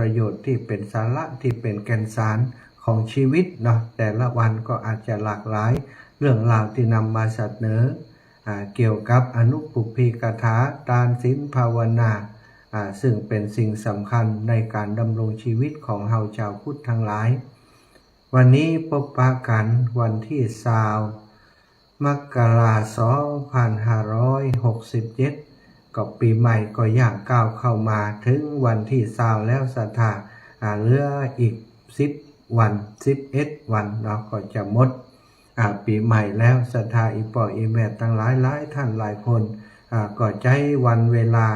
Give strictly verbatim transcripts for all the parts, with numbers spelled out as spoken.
ประโยชน์ ตี้เป๋นสาระ ตี้เป๋นแก่นสารของชีวิตเนาะ แต่ละวันก็อาจจะหลากหลายเรื่องราวตี้นำมาเสนอ อ่า เกี่ยวกับอนุปุพพีกถา ตาน ศีล ภาวนา อ่า ซึ่งเป๋นสิ่งสำคัญในก๋านดำรงชีวิตของเฮาจาวพุทธตังหลาย วันนี้ปะกั๋นวันตี้ซาว มกรา สองปันห้าร้อยหกสิบเจ็ด ก็ปี๋ใหม่ก็ย่างก้าวเข้ามาเถิงวันตี้ซาวแล้วศรัทธา อ่า เหลืออีกสิบวัน สิบเอ็ดวันเนาะ ก็จะหมด อ่า ปี๋ใหม่แล้วศรัทธา อี่ป้ออี่แม่ตังหลาย หลายต้านหลายคน อ่า ก็ใจ๊วันเวลา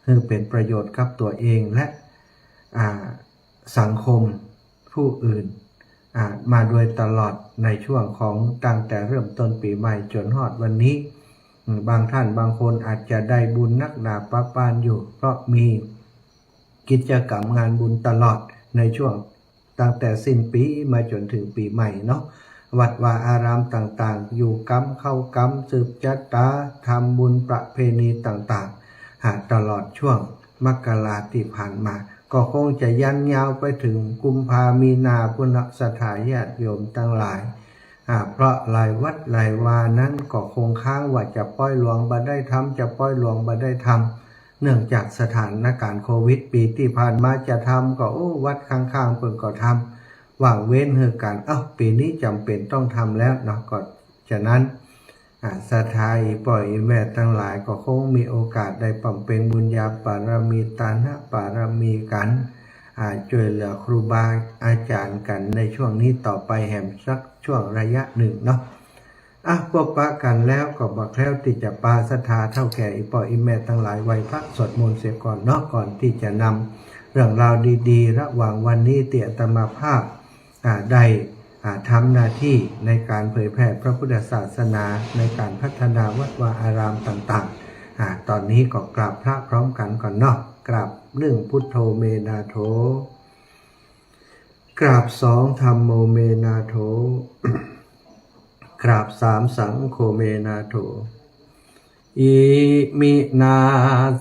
หื้อเป๋นประโยชน์กับตั๋วเองและ อ่า สังคมผู้อื่น อ่า มาโดยตลอดในช่วงของตั้งแต่เริ่มต้นปี๋ใหม่จ๋นฮอดวันนี้ อืม บางต้านบางคนอาจจะได้บุญนักหนาปะปานอยู่ เพราะมีกิจกรรมงานบุญตลอดในช่วงตั้งแต่สิ้นปี๋มาจ๋นเถิงปี๋ใหม่เนาะ วัดวาอารามต่างๆ อยู่กรรมเข้ากรรม สืบจะต๋า ทำบุญประเพณีต่างๆ อ่า ตลอดช่วงมกราตี้ผ่านมา ก็คงจะยันยาวไปเถิงกุมภามีนาปู้นเนาะศรัทธาญาติโยมตังหลาย อ่า เพราะหลายวัดหลายวานั้นก็คงค้างว่าจะป๊อยหลวงบ่ได้ทำ จะป๊อยหลวงบ่ได้ทำ เนื่องจากสถานการณ์โควิดปี๋ตี้ผ่านมาจะทำก็ โอ้ วัดข้างๆ เปิ้นก็ทำ ว่างเว้นหื้อกั๋น เอ้า ปี๋นี้จ๋ำเป๋นต้องทำแล้วเนาะ ก็ฉะนั้น อ่า ศรัทธาอี่ป้ออี่แม่ตังหลายก็คงมีโอกาสได้บำเพ็ญบุญญาบารมี ตานบารมีกั๋น อ่า จ้วยเหลือครูบาอาจ๋ารย์กั๋นในช่วงนี้ต่อไปแหมสักช่วงระยะนึ่งเนาะ อ่ะ ปะกั๋นแล้วก็บ่แคล้วตี้จะปาศรัทธาเฒ่าแก่อี่ป้ออี่แม่ตังหลายไหว้พระสวดมนต์เสียก่อนเนาะ ก่อนตี้จะนำเรื่องราวดีๆ ระหว่างวันนี้ตี้อาตมาภาพ อ่า ได้ อ่า ทำหน้าตี้ในก๋านเผยแผ่พระพุทธศาสนา ในก๋านพัฒนาวัดวาอารามต่างๆ อ่า ต๋อนนี้ก็กราบพระพร้อมกั๋นก่อนเนาะ กราบนึ่ง พุทโธเมนาโถ กราบสอง ธัมโมเมนาโถ กราบสาม สังโฆเมนาโถ อิมินา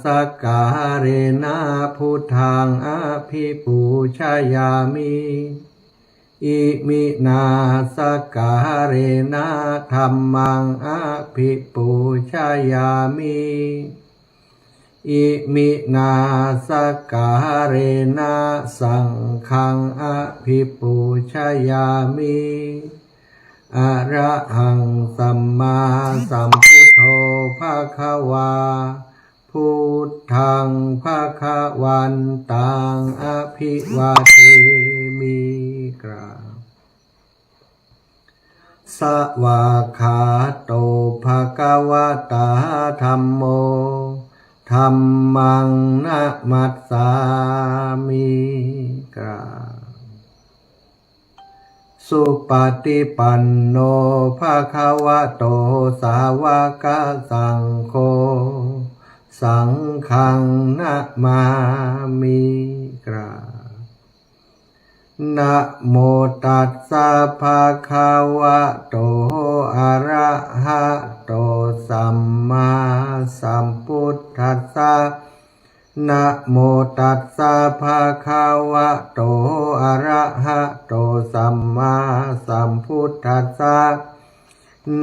สการะนะ พุทธังอะภิปูชยามิ อิมินาสการะนะ ธัมมังอะภิปูชยามิ อิมินาสการะนะ สังฆังอะภิปูชยามิ อะระหังสัมมาสัมพุทโธภะคะวา พุทธังภะคะวันตังอะภิวาเทมิ กราบ สวากขาโตภะคะวะตา ธัมโม ธัมมังนะมัสสามิ กราบ สุปฏิปันโนภะคะวะโต สาวกสังโฆ สังฆังนะมามิ กราบ นะโมตัสสะภะคะวะโต อะระหะโต สัมมาสัมพุทธัสสะ นะโมตัสสะภะคะวะโต อะระหะโต สัมมาสัมพุทธัสสะ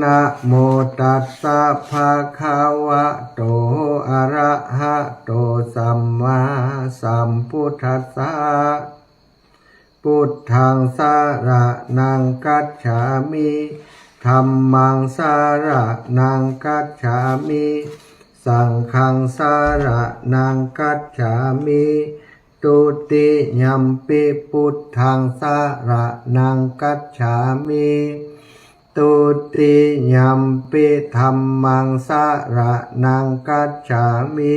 นะโมตัสสะภะคะวะโต อะระหะโต สัมมาสัมพุทธัสสะ พุทธังสะระณังคัจฉามิ ธัมมังสะระณังคัจฉามิ สังฆังสะระณังคัจฉามิ ทุติยัมปิพุทธังสะระณังคัจฉามิ ทุติยัมปิธัมมังสะระณังคัจฉามิ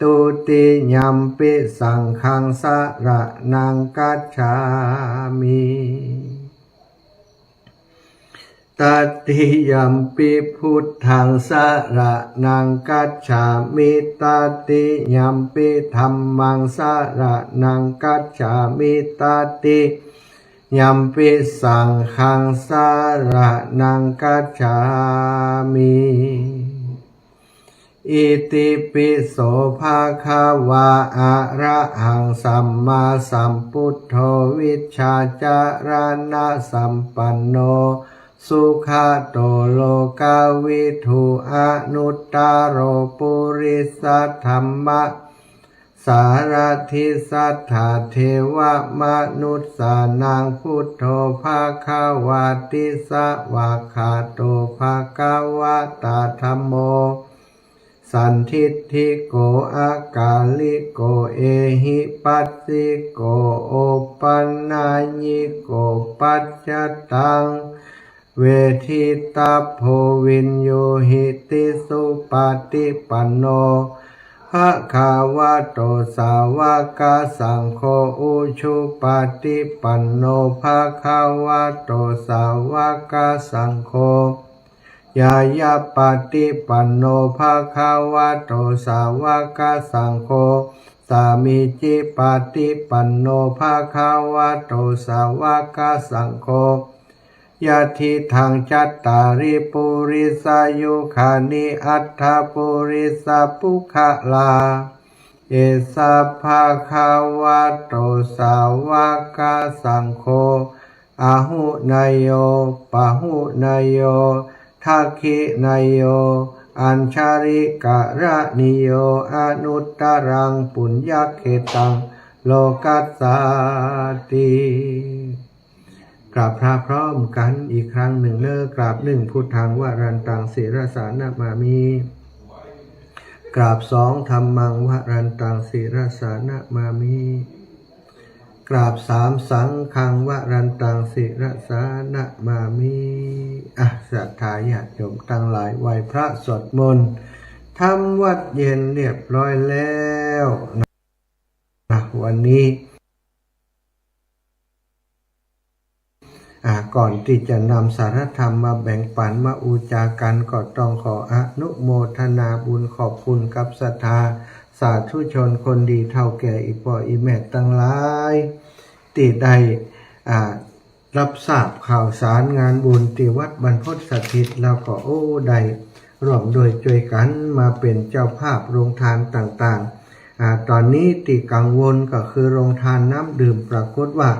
ทุติยัมปิสังฆังสะระณังคัจฉามิ ตติยัมปิพุทธังสะระณังคัจฉามิ ตติยัมปิธัมมังสะระณังคัจฉามิ ตติยัมปิสังฆังสะระณังคัจฉามิ อิติปิโสภะคะวา อะระหังสัมมาสัมพุทโธ วิชชาจารณะสัมปันโน สุขะโต โลกะวิทู อนุตตะโร ปุริสะธัมมะ สารัตถิ สัตถาเทวะมนุสสานัง พุทโธภะคะวาติ สวากขาโตภะคะวะตา ธัมโม สันทิฏฐิโก อะกาลิโก เอหิปัสสิโก โอปปะนะยิโก ปัจจตัง เวทิตัพโพ วิญญูหิติ สุปะฏิปันโน ภะคะวะโต สาวะกะสังโฆ อุชุปะฏิปันโน ภะคะวะโต สาวะกะสังโฆ ญาญาปะฏิปันโน ภะคะวะโต สาวะกะสังโฆ สามีจิปะฏิปันโน ภะคะวะโต สาวะกะสังโฆ ยะทิฏฐัง จัตตาริ ปุริสายุคานิ อัตถะปุริสะปุคคละ เอสะ ภะคะวะโต สาวะกะสังโฆ อาหุเนโย ปะหุเนโย ทักขิเนโย อัจฉริกะระณิโย อนุตตะรัง ปุญญะเขตัง โลกัสสาติ กราบพระพร้อมกั๋นอีกครั้งนึ่งเน่อ กราบนึ่ง พุทธัง วะรันตัง ศิรสา นะมามิ กราบสอง ธัมมัง วะรันตัง ศิรสา นะมามิ กราบสาม สังฆัง วะรันตัง ศิรสา นะมามิ อ่ะ ศรัทธาญาติโยมตังหลาย ไหว้พระสวดมนต์ ทำวัตรเย็นเรียบร้อยแล้วนะ วันนี้ อ่า ก่อนตี้จะนำสาระธรรมมาแบ่งปั๋น มาอู้จ๋ากั๋น ก็ต้องขออนุโมทนาบุญขอบคุณกับศรัทธาสาธุชนคนดีเฒ่าแก่ อี่ป้ออี่แม่ตังหลาย ตี้ได้ อ่า ฮับทราบข่าวสารงานบุญตี้วัดบรรพตสถิต แล้วก็ โอ้ ได้ร่วมด้วยจ้วยกั๋นมาเป๋นเจ้าภาพโรงทานต่างๆ อ่า ต๋อนนี้ตี้กังวลก็คือโรงทานน้ำดื่ม ปรากฏว่า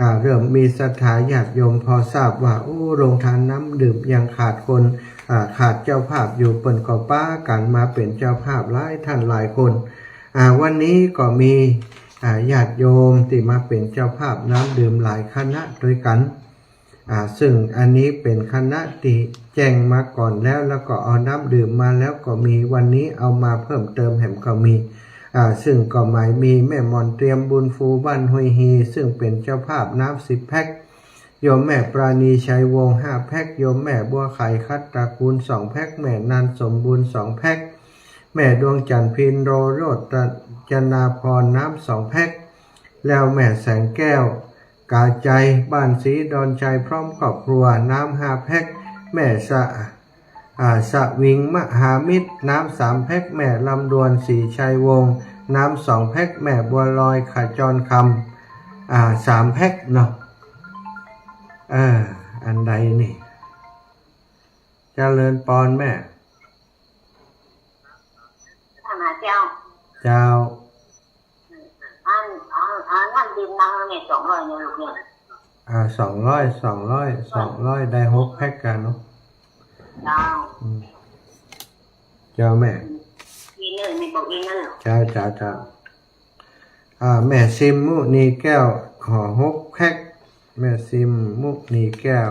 อ่า เริ่มมีศรัทธาญาติโยมพอทราบว่า โอ้ โรงทานน้ำดื่มยังขาดคน อ่า ขาดเจ้าภาพอยู่ เปิ้นก็ปากั๋นมาเป๋นเจ้าภาพหลายท่านหลายคน อ่า วันนี้ก็มี อ่า ญาติโยมตี้มาเป๋นเจ้าภาพน้ำดื่มหลายคณะตวยกั๋น อ่า ซึ่งอันนี้เป๋นคณะตี้แจ้งมาก่อนแล้ว แล้วก็เอาน้ำดื่มมาแล้วก็มี วันนี้เอามาเพิ่มเติมแหมก็มี อ่า ซึ่งก็หมายมีแม่หม่อนเตรียมบุญฟูบ้านห้วยฮี ซึ่งเป๋นเจ้าภาพน้ำสิบแพ็ค โยมแม่ปราณีชัยวงศ์ห้าแพ็ค โยมแม่บัวไข่คัตตระกูลสองแพ็ค แม่นันสมบูรณ์สองแพ็ค แม่ดวงจันทร์พินโรโรจน์จนาภรณ์น้ำสองแพ็ค แล้วแม่แสงแก้ว กาใจ บ้านศรีดอนชัย พร้อมครอบครัว น้ำห้าแพ็ค แม่สะ อ่า สวิงมหามิตร น้ำสามแพ็ค แม่ลำดวน ศรีชัยวงศ์ น้ำสองแพ็ค แม่บัวลอย ขจรคำ อ่า สามแพ็คเนาะ เออ อันใดนี่ เจริญปอนแม่ เจ้า เจ้า อัน อัน อันน้ำดื่มน้ำเนี่ย สองร้อยเนี่ยลูกเนี่ย อ่า สองร้อย สองร้อย สองร้อย ได้หกแพ็คกั๋นเนาะ เจ้า อืม เจ้าแม่ อีกเน่อ มีบอกอีกเน่อ เจ้า เจ้า เจ้า อ่า แม่ซิมมุนีแก้ว ห่อหกแพ็ค แม่ซิมมุนีแก้ว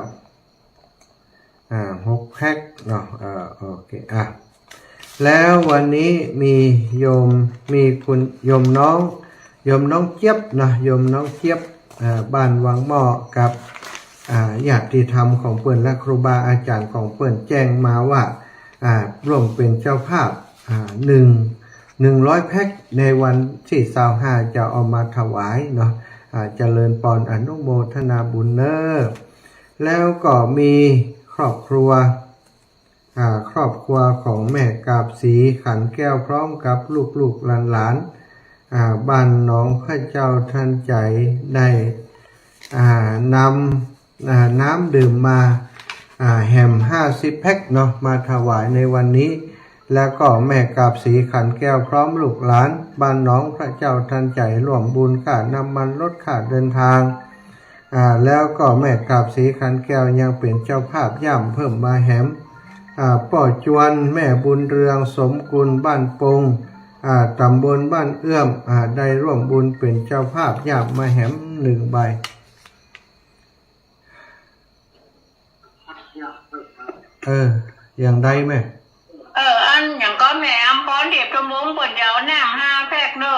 อ่า หกแพ็คเนาะ เออ โอเค อ่ะ แล้ววันนี้มีโยม มีคุณโยมน้อง โยมน้องเจี๊ยบนะ โยมน้องเจี๊ยบ อ่า บ้านวังหม้อ กับ อ่า ญาติธรรมของเปิ้นและครูบาอาจ๋ารย์ของเปิ้นแจ้งมาว่า อ่า ร่วมเป๋นเจ้าภาพ อ่า หนึ่ง หนึ่งร้อยแพ็ค ในวันตี้ซาวห้าจะเอามาถวายเนาะ อ่า เจริญปอนอนุโมทนาบุญเน่อ แล้วก็มีครอบครัว อ่า ครอบครัวของแม่กาบศรีขันแก้วพร้อมกับลูกๆหลานๆ อ่า บ้านหนองพระเจ้าทันใจได้ อ่า นำ อ่า น้ำดื่มมา อ่า แหมห้าสิบแพ็คเนาะ มาถวายในวันนี้ แล้วก็แม่กาบศรีขันแก้วพร้อมลูกหลาน บ้านหนองพระเจ้าทันใจ๋ ร่วมบุญค่าน้ำมันรถ ค่าเดินทาง อ่า แล้วก็แม่กาบศรีขันแก้วยังเป๋นเจ้าภาพย่ามเพิ่มมาแหม อ่า ป้อจวนแม่บุญเรืองสมกุล บ้านปง อ่า ต๋ำบลบ้านเอื้อม อ่า ได้ร่วมบุญเป๋นเจ้าภาพย่ามมาแหมนึ่งใบ เออ อย่างใดแม่ เออ อันหยังก็แม่อำพร เทพสมพงษ์ เปิ้นจะเอาน้ำห้าแพ็คเน่อ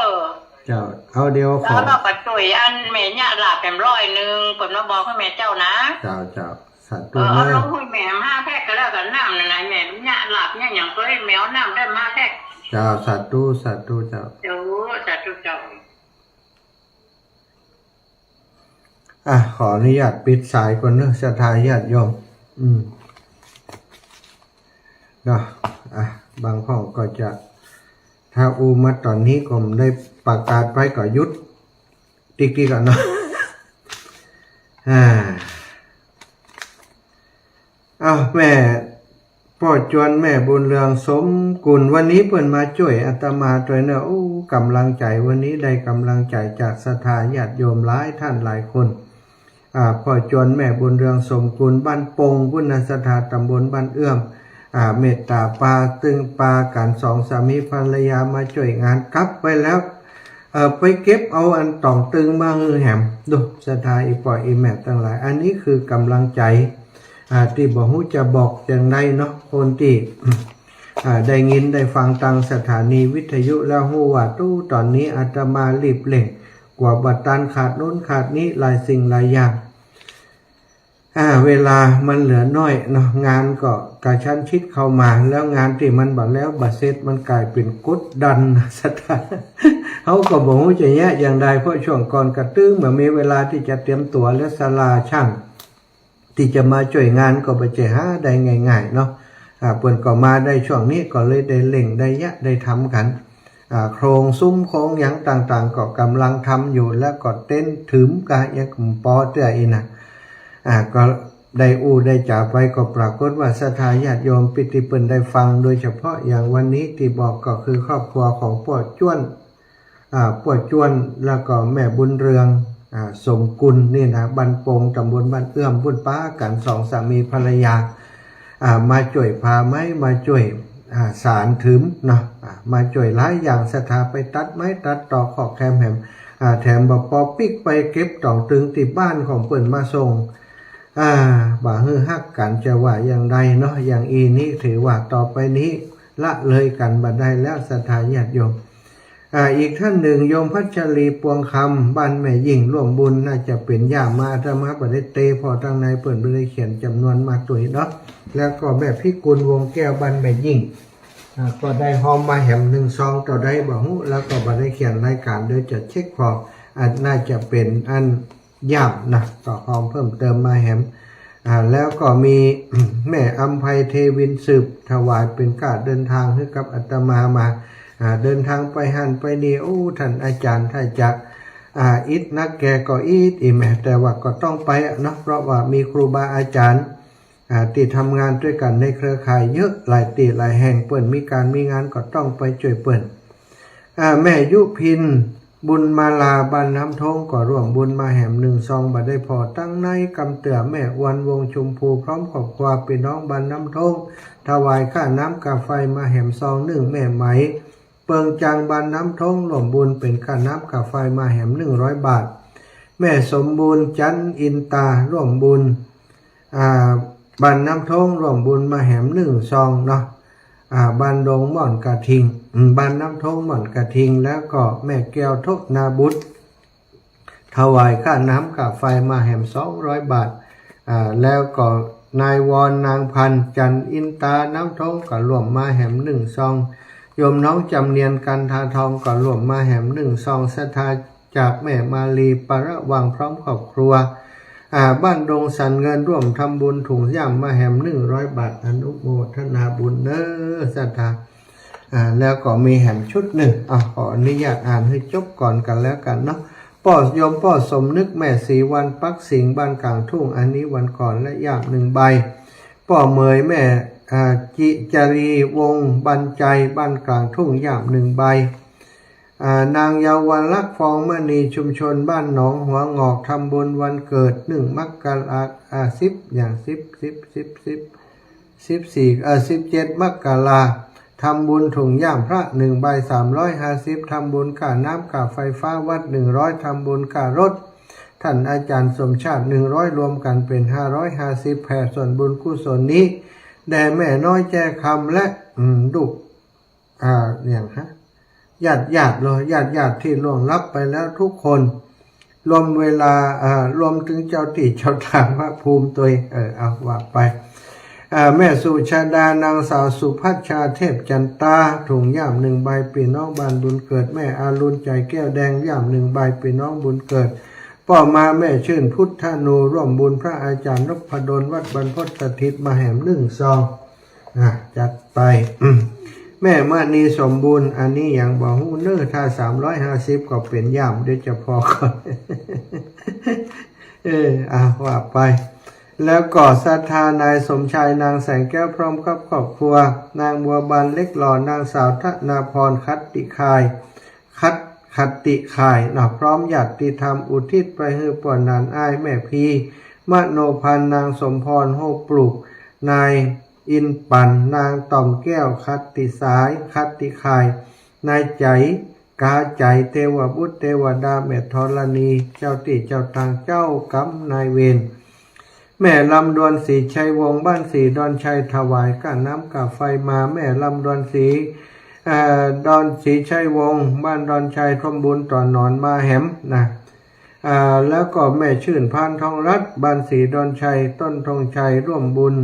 เจ้า เอาเดี๋ยวขอ แล้วก็ป้อจอยอันแม่เยียะหลาบแหมร้อยนึ่ง เปิ้นมาบอกหื้อแม่เจ้านะ เจ้า เจ้า สาธุ เออ เอา เน่อ ลงหื้อแม่ห้าแพ็คก็แล้วกั๋น น้ำนั่นน่ะ แม่เยียะหลาบเยียะหยังก็หื้อแม่เอาน้ำได้ห้าแพ็ค เจ้า สาธุ สาธุ เจ้า เจ้า สาธุเจ้า อ่ะ ขออนุญาตปิดสายก่อนเนอะ ศรัทธาญาติโยม อืม เนาะ อ่ะ บางห้องก็จะ ถ้าอู้มาต๋อนนี้ก็ได้ประกาศไปก็หยุด ติ๊กๆ ก่อนเนาะ อ่า อ้าว แม่ ป้อจวนแม่บุญเรืองสมกุล วันนี้เปิ้นมาจ้วยอาตมาตวยเน่อ โอ้ ก๋ำลังใจ๋ วันนี้ได้ก๋ำลังใจ๋จากศรัทธาญาติโยมหลายท่านหลายคน อ่า ป้อจวนแม่บุญเรืองสมกุล บ้านปงปุ้นนะ ศรัทธาต๋ำบลบ้านเอื้อม อ่า เมตต๋าปาตึง ปากั๋นสองสามีภรรยามาจ้วยงาน กลับไปแล้ว เอ่อ ไปเก็บเอาอันต่องตึงมาหื้อแหม ดู ศรัทธาอี่ป้ออี่แม่ตังหลาย อันนี้คือก๋ำลังใจ๋ อ่า ตี้บ่ฮู้จะบอกจังใดเนาะ คนตี้ อ่า ได้ยินได้ฟังตางสถานีวิทยุแล้วฮู้ว่า ตู้ ต๋อนนี้อาตมารีบเร่ง กั๋วบ่ตัน ขาดโน้นขาดนี้ หลายสิ่งหลายอย่าง อ่า เวลามันเหลือน้อยเนาะ งานก็กระชั้นชิดเข้ามา แล้วงานตี้มันบ่แล้วบ่เสร็จ มันก๋ายเป๋นกดดัน ศรัทธา เฮาก็บ่ฮู้จะเยียะอย่างใด เพราะช่วงก่อนก็ตึงบ่มีเวลาตี้จะเตรียมตั๋ว และศาลาช่าง ตี้จะมาจ้วยงานก็บ่ใจ้หาได้ง่ายๆ เนาะ อ่า เปิ้นก็มาได้ช่วงนี้ ก็เลยได้เร่งได้เยียะได้ทำกั๋น อ่า โครงซุ้มโครงหยังต่างๆ ก็ก๋ำลังทำอยู่ แล้วก็เต็นท์ถืมกะยังปอเตื้ออี้นะ อ่า ก็ได้อู้ได้จ๋าไป ก็ปรากฏว่าศรัทธาญาติโยมตี้เปิ้นได้ฟัง โดยเฉพาะอย่างวันนี้ตี้บอกก็คือครอบครัวของป้อจวน อ่า ป้อจวน แล้วก็แม่บุญเรือง อ่า สมกุลนี่นะ บ้านปง ต๋ำบลบ้านเอื้อมปุ้น ปากั๋นสองสามีภรรยา อ่า มาจ้วยผ้าไหม มาจ้วย อ่า สานถืมเนาะ อ่า มาจ้วยหลายอย่าง ศรัทธาไปตัดไม้ตัดตอก ขอกแคมแหม อ่า แถมบ่ปอปิ๊กไปเก็บต่องตึงตี้บ้านของเปิ้นมาส่ง อ่า บ่าหื้อฮักกั๋นจะว่าอย่างใดเนาะ อย่างอี้นี้ถือว่าต่อไปนี้ละเลยกั๋นบ่ได้แล้ว ศรัทธาญาติโยม อ่า อีกท่านหนึ่ง โยมพัชรี ปวงคำ บ้านแม่ยิ่ง ร่วมบุญ น่าจะเป๋นย่ามมา อาตมาบ่ได้เตะ เพราะตางในเปิ้นบ่ได้เขียนจ๋ำนวนมาตวยเนาะ แล้วก็แม่พิกุล วงแก้ว บ้านแม่ยิ่ง อ่า ก็ได้ฮอมมาแหมนึ่งซอง เต้าใดบ่ฮู้ แล้วก็บ่ได้เขียนรายก๋าน เดี๋ยวจะเช็คผ่อ อ่า น่าจะเป๋นอัน ย่ามนะ ก็ฮอมเพิ่มเติมมาแหม อ่า แล้วก็มี แม่อำไพ เทวิน สืบถวายเป๋นก้าเดินทางหื้อกับอาตมามา อ่า เดินทางไปหั้นไปนี่ โอ้ ท่านอาจ๋ารย์ ถ้าจะ อ่า อิดนักแกก็อิดอี้แหม แต่ว่าก็ต้องไปอะเนาะ เพราะว่ามีครูบาอาจ๋ารย์ อ่า ตี้ทำงานตวยกั๋นในเครือข่ายเยอะ หลายตี้หลายแห่ง เปิ้นมีก๋านมีงานก็ต้องไปจ้วยเปิ้น อ่า แม่ยุพิน บุญมาลา บ้านน้ำท้ง ก็ร่วมบุญมาแหมนึ่งซอง บ่ได้ผ่อ ตางในกำเตื้อ แม่อวน วงชมพู พร้อมครอบครัว ปี้น้องบ้านน้ำท้ง ถวายค่าน้ำค่าไฟมาแหมซองนึ่ง แม่ไหม เปิงจัง บ้านน้ำท้ง ร่วมบุญเป๋นค่าน้ำค่าไฟมาแหมนึ่งร้อยบาท แม่สมบูรณ์ จันทร์อินตา ร่วมบุญ อ่า บ้านน้ำท้ง ร่วมบุญมาแหมนึ่งซองเนาะ อ่า บ้านดงม่อนกระทิง อืม บ้านน้ำท้งม่อนกระทิง แล้วก็แม่แก้ว ทนาบุตร ถวายค่าน้ำค่าไฟมาแหมสองร้อยบาท อ่า แล้วก็นายวอน นางพัน จันทร์อินตา น้ำท้ง ก็ร่วมมาแหมนึ่งซอง โยมน้องจำเนียน กันทาทอง ก็ร่วมมาแหมนึ่งซอง ศรัทธาจากแม่มาลี ปะระวัง พร้อมครอบครัว อ่า บ้านดงสันเงิน ร่วมทำบุญถุงย่ามมาแหมนึ่งร้อยบาท อนุโมทนาบุญเน้อ ศรัทธา อ่า แล้วก็มีแหมชุดนึ่ง อ่ะ ขออนุญาตอ่านหื้อจบก่อนกั๋นแล้วกั๋นเนาะ ป้อ โยมป้อสมนึก แม่ศรีวรรณ ปักสิงห์ บ้านก๋างทุ่ง อันนี้วันก่อน และย่ามนึ่งใบ ป้อเหมย แม่ อ่า จิจารี วงศ์บรรจัย บ้านกลางทุ่ง ย่ามหนึ่งใบ อ่า นางเยาวลักษณ์ ฟองมณี ชุมชนบ้านหนองหัวงอก ทำบุญวันเกิด หนึ่งมกรา อ่า สิบ อย่าง สิบ สิบ สิบ สิบ สิบสี่ เอ่อ สิบเจ็ดมกรา ทำบุญถุงย่ามพระหนึ่งใบ สามร้อยห้าสิบ ทำบุญค่าน้ำค่าไฟฟ้าวัด หนึ่งร้อย ทำบุญค่ารถท่านอาจารย์สมชาติ หนึ่งร้อย รวมกั๋นเป๋น ห้าร้อยห้าสิบ แผ่ส่วนบุญกุศลนี้แด่แม่น้อยแจ้คำและ อืม ลูก อ่า อย่างฮะ ญาติๆ เลย ญาติๆ ตี้ล่วงลับไปแล้วทุกคน รวมเวลา อ่า รวมเถิงเจ้าตี้เจ้าตางพระภูมิตวย เออ เอาว่าไป อ่า แม่สุชาดา นางสาวสุภัชชา เทพจันตา ถุงย่ามหนึ่งใบ ปี้น้องบ้านบุญเกิด แม่อรุณ ใจแก้วแดง ย่ามหนึ่งใบ ปี้น้องบุญเกิด ป้อมา แม่ชื่น พุทธานู ร่วมบุญพระอาจารย์นพดล วัดบรรพตสถิต มาแหมหนึ่งซอง อ่ะ จัดไป อืม แม่มณีสมบูรณ์ อันนี้ยังบ่ฮู้เน้อ ถ้า สามร้อยห้าสิบ ก็เป๋นย่าม เดี๋ยวจะผ่อก่อน เออ อ่ะ ว่าไป แล้วก็ศรัทธานายสมชาย นางแสงแก้ว พร้อมกับครอบครัว นางบัวบาน เหล็กหล่อ นางสาวธนาพร ขัตติคาย ขัต ขัตติคายเนาะ พร้อมญาติธรรม อุทิศไปหื้อป้อหนานอ้ายแม่พี มโนพันธ์ นางสมพร โฮปลูก นายอินปัน นางต่อมแก้ว ขัตติสาย ขัตติคาย นายใจ๋ กาใจ๋ เทวบุตรเทวดา แม่ธรณี เจ้าตี้เจ้าตาง เจ้ากรรมนายเวร แม่ลำดวนศรีชัยวงศ์ บ้านศรีดอนชัย ถวายก้าน้ำก้าไฟมา แม่ลำดวนศรี เอ่อ ดอนศรีชัยวงศ์ บ้านดอนชัย ร่วมบุญต่อหนอนมาแหมนะ อ่า แล้วก็แม่ชื่น พานทองรัตน์ บ้านศรีดอนชัย ต้นธงชัย ร่วมบุญ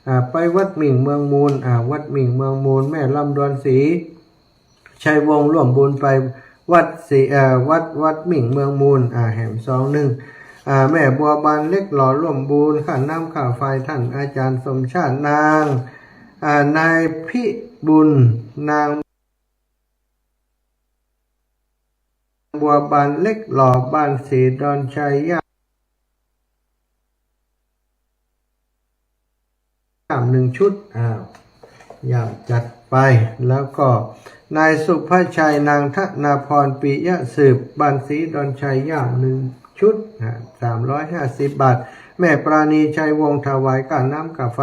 อ่า ไปวัดมิ่งเมืองมูล อ่า วัดมิ่งเมืองมูล แม่ลำดวนศรี ชัยวงศ์ ร่วมบุญไปวัดศรี เอ่อ วัด วัดมิ่งเมืองมูล อ่า แหมซองหนึ่ง อ่า แม่บัวบาน เหล็กหล่อ ร่วมบุญค่าน้ำค่าไฟท่านอาจารย์สมชาติ นาง อ่า นายพิบุญ นางบัวบาน เหล็กหล่อ บ้านศรีดอนชัย ย่าม ย่ามหนึ่งชุด อ้าว ย่ามจัดไป แล้วก็นายสุภชัย นางธนาพร ปิยะสืบ บ้านศรีดอนชัย ย่ามหนึ่งชุด อ่า สามร้อยห้าสิบบาท แม่ปราณี ชัยวงศ์ ถวายก้าน้ำก้าไฟ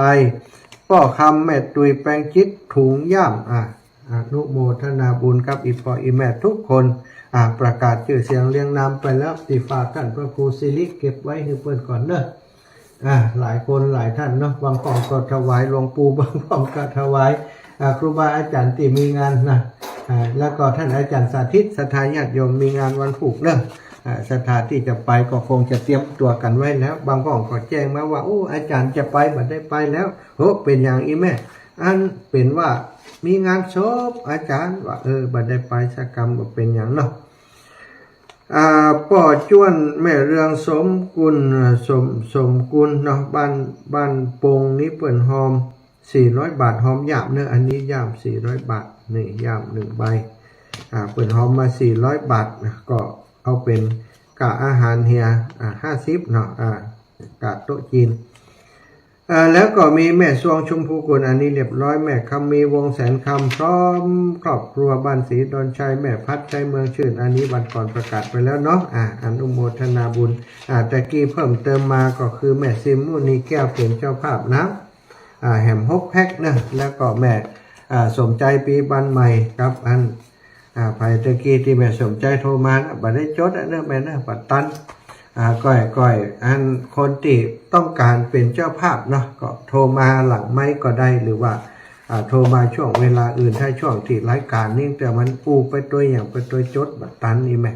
ป้อคำ แม่ตุย แปงจิต ถุงย่าม อ่า อนุโมทนาบุญกับอี่ป้ออี่แม่ทุกคน อ่า ประกาศจื้อเสียงเรียงนามไปแล้ว ตี้ฝากต้านพระครูสิริเก็บไว้หื้อเปิ้นก่อนเนาะ อ่า หลายคนหลายท่านเนาะ บางพ่องก็ถวายหลวงปู่ บางพ่องก็ถวาย อ่า ครูบาอาจารย์ตี้มีงานนะ อ่า แล้วก็ท่านอาจารย์สาธิต ศรัทธาญาติโยมมีงานวันพูกเนาะ อ่า ศรัทธาตี้จะไปก็คงจะเตรียมตั๋วกั๋นไว้แล้ว บางพ่องก็แจ้งมาว่า โอ้ อาจารย์จะไป บ่ได้ไปแล้ว โห เป๋นหยังอี่แม่ อันเป๋นว่ามีงานศพอาจารย์ ว่า เออ บ่ได้ไปสักกำ บ่เป๋นหยังเนาะ อ่า ป้อจ้วน แม่เรือง สมกุล อ่า สม สมกุลเนาะ บ้าน บ้านปงนี้เปิ้นฮอมสี่ร้อยบาท ฮอมย่ามเนาะ อันนี้ย่ามสี่ร้อยบาท นี่ย่ามหนึ่งใบ อ่า เปิ้นฮอมมาสี่ร้อยบาทนะ ก็เอาเป๋นก้าอาหารเหีย อ่า ห้าสิบเนาะ อ่า ก้าโต๊ะจีน อ่า แล้วก็มีแม่ซวง ชมพูกุล อันนี้เรียบร้อย แม่คำมี วงศ์แสนคำ พร้อมครอบครัว บ้านศรีดอนชัย แม่พัดชัย เมืองชื่น อันนี้วันก่อนประกาศไปแล้วเนาะ อ่า อนุโมทนาบุญ อ่า ตะกี้เพิ่มเติมมาก็คือแม่ซิม มุนีแก้ว เป๋นเจ้าภาพน้ำ อ่า แหมหกแพ็คเนาะ แล้วก็แม่ อ่า สมใจ ปีบันใหม่ กับอัน อ่า ไผตะกี้ตี้แม่สมใจโทรมานะ บ่ได้จดอะเนาะแม่เนาะ บ่ตัน อ่า ก้อย ก้อย อันคนตี้ต้องก๋านเป๋นเจ้าภาพเนาะ ก็โทรมาหลังไมค์ก็ได้ หรือว่า อ่า โทรมาช่วงเวลาอื่น ถ้าช่วงตี้รายก๋านนี้ แต่มันอู้ไปตวยหยัง ไปตวยจด บ่ตันนี่แม่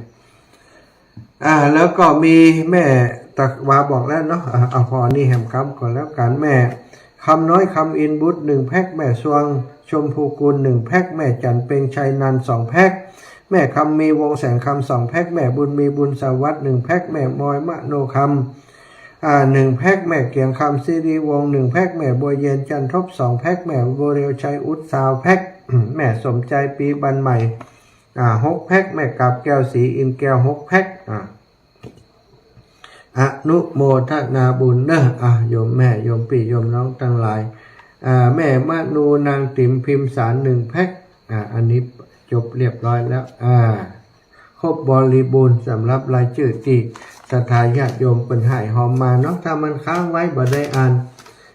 อ่า แล้วก็มีแม่ตะวาบอกแล้วเนาะ อ่า เอาผ่อนี่แหมกำก่อนแล้วกั๋น แม่คำน้อย คำอินทร์บุตร หนึ่งแพ็ค แม่ซวง ชมพูกุล หนึ่งแพ็ค แม่จันทร์เพ็ง ชัยนันท์ สองแพ็ค แม่คำมี วงศ์แสนคำ สองแพ็ค แม่บุญมี บุญสวัสดิ์ หนึ่งแพ็ค แม่มอย มโนคำ อ่า หนึ่งแพ็ค แม่เกียงคำ สิริวงศ์ หนึ่งแพ็ค แม่บัวเย็น จันทบ สองแพ็ค แม่บัวเรียว ชัยอุด ซาวแพ็ค แม่สมใจ ปีบันใหม่ อ่า หกแพ็ค แม่กาบแก้ว ศรีอินทร์แก้ว หกแพ็ค อ่า อนุโมทนาบุญเนาะ อ่า โยมแม่ โยมปี้ โยมน้องตังหลาย อ่า แม่มะนู นางติ๋ม พิมสาร หนึ่งแพ็ค อ่า อันนี้จบเรียบร้อยแล้ว อ่า ครบบริบูรณ์สำหรับรายจื้อตี้ศรัทธาญาติโยมเปิ้นฮ้ายฮอมมาเนาะ ถ้ามันค้างไว้บ่ได้อ่าน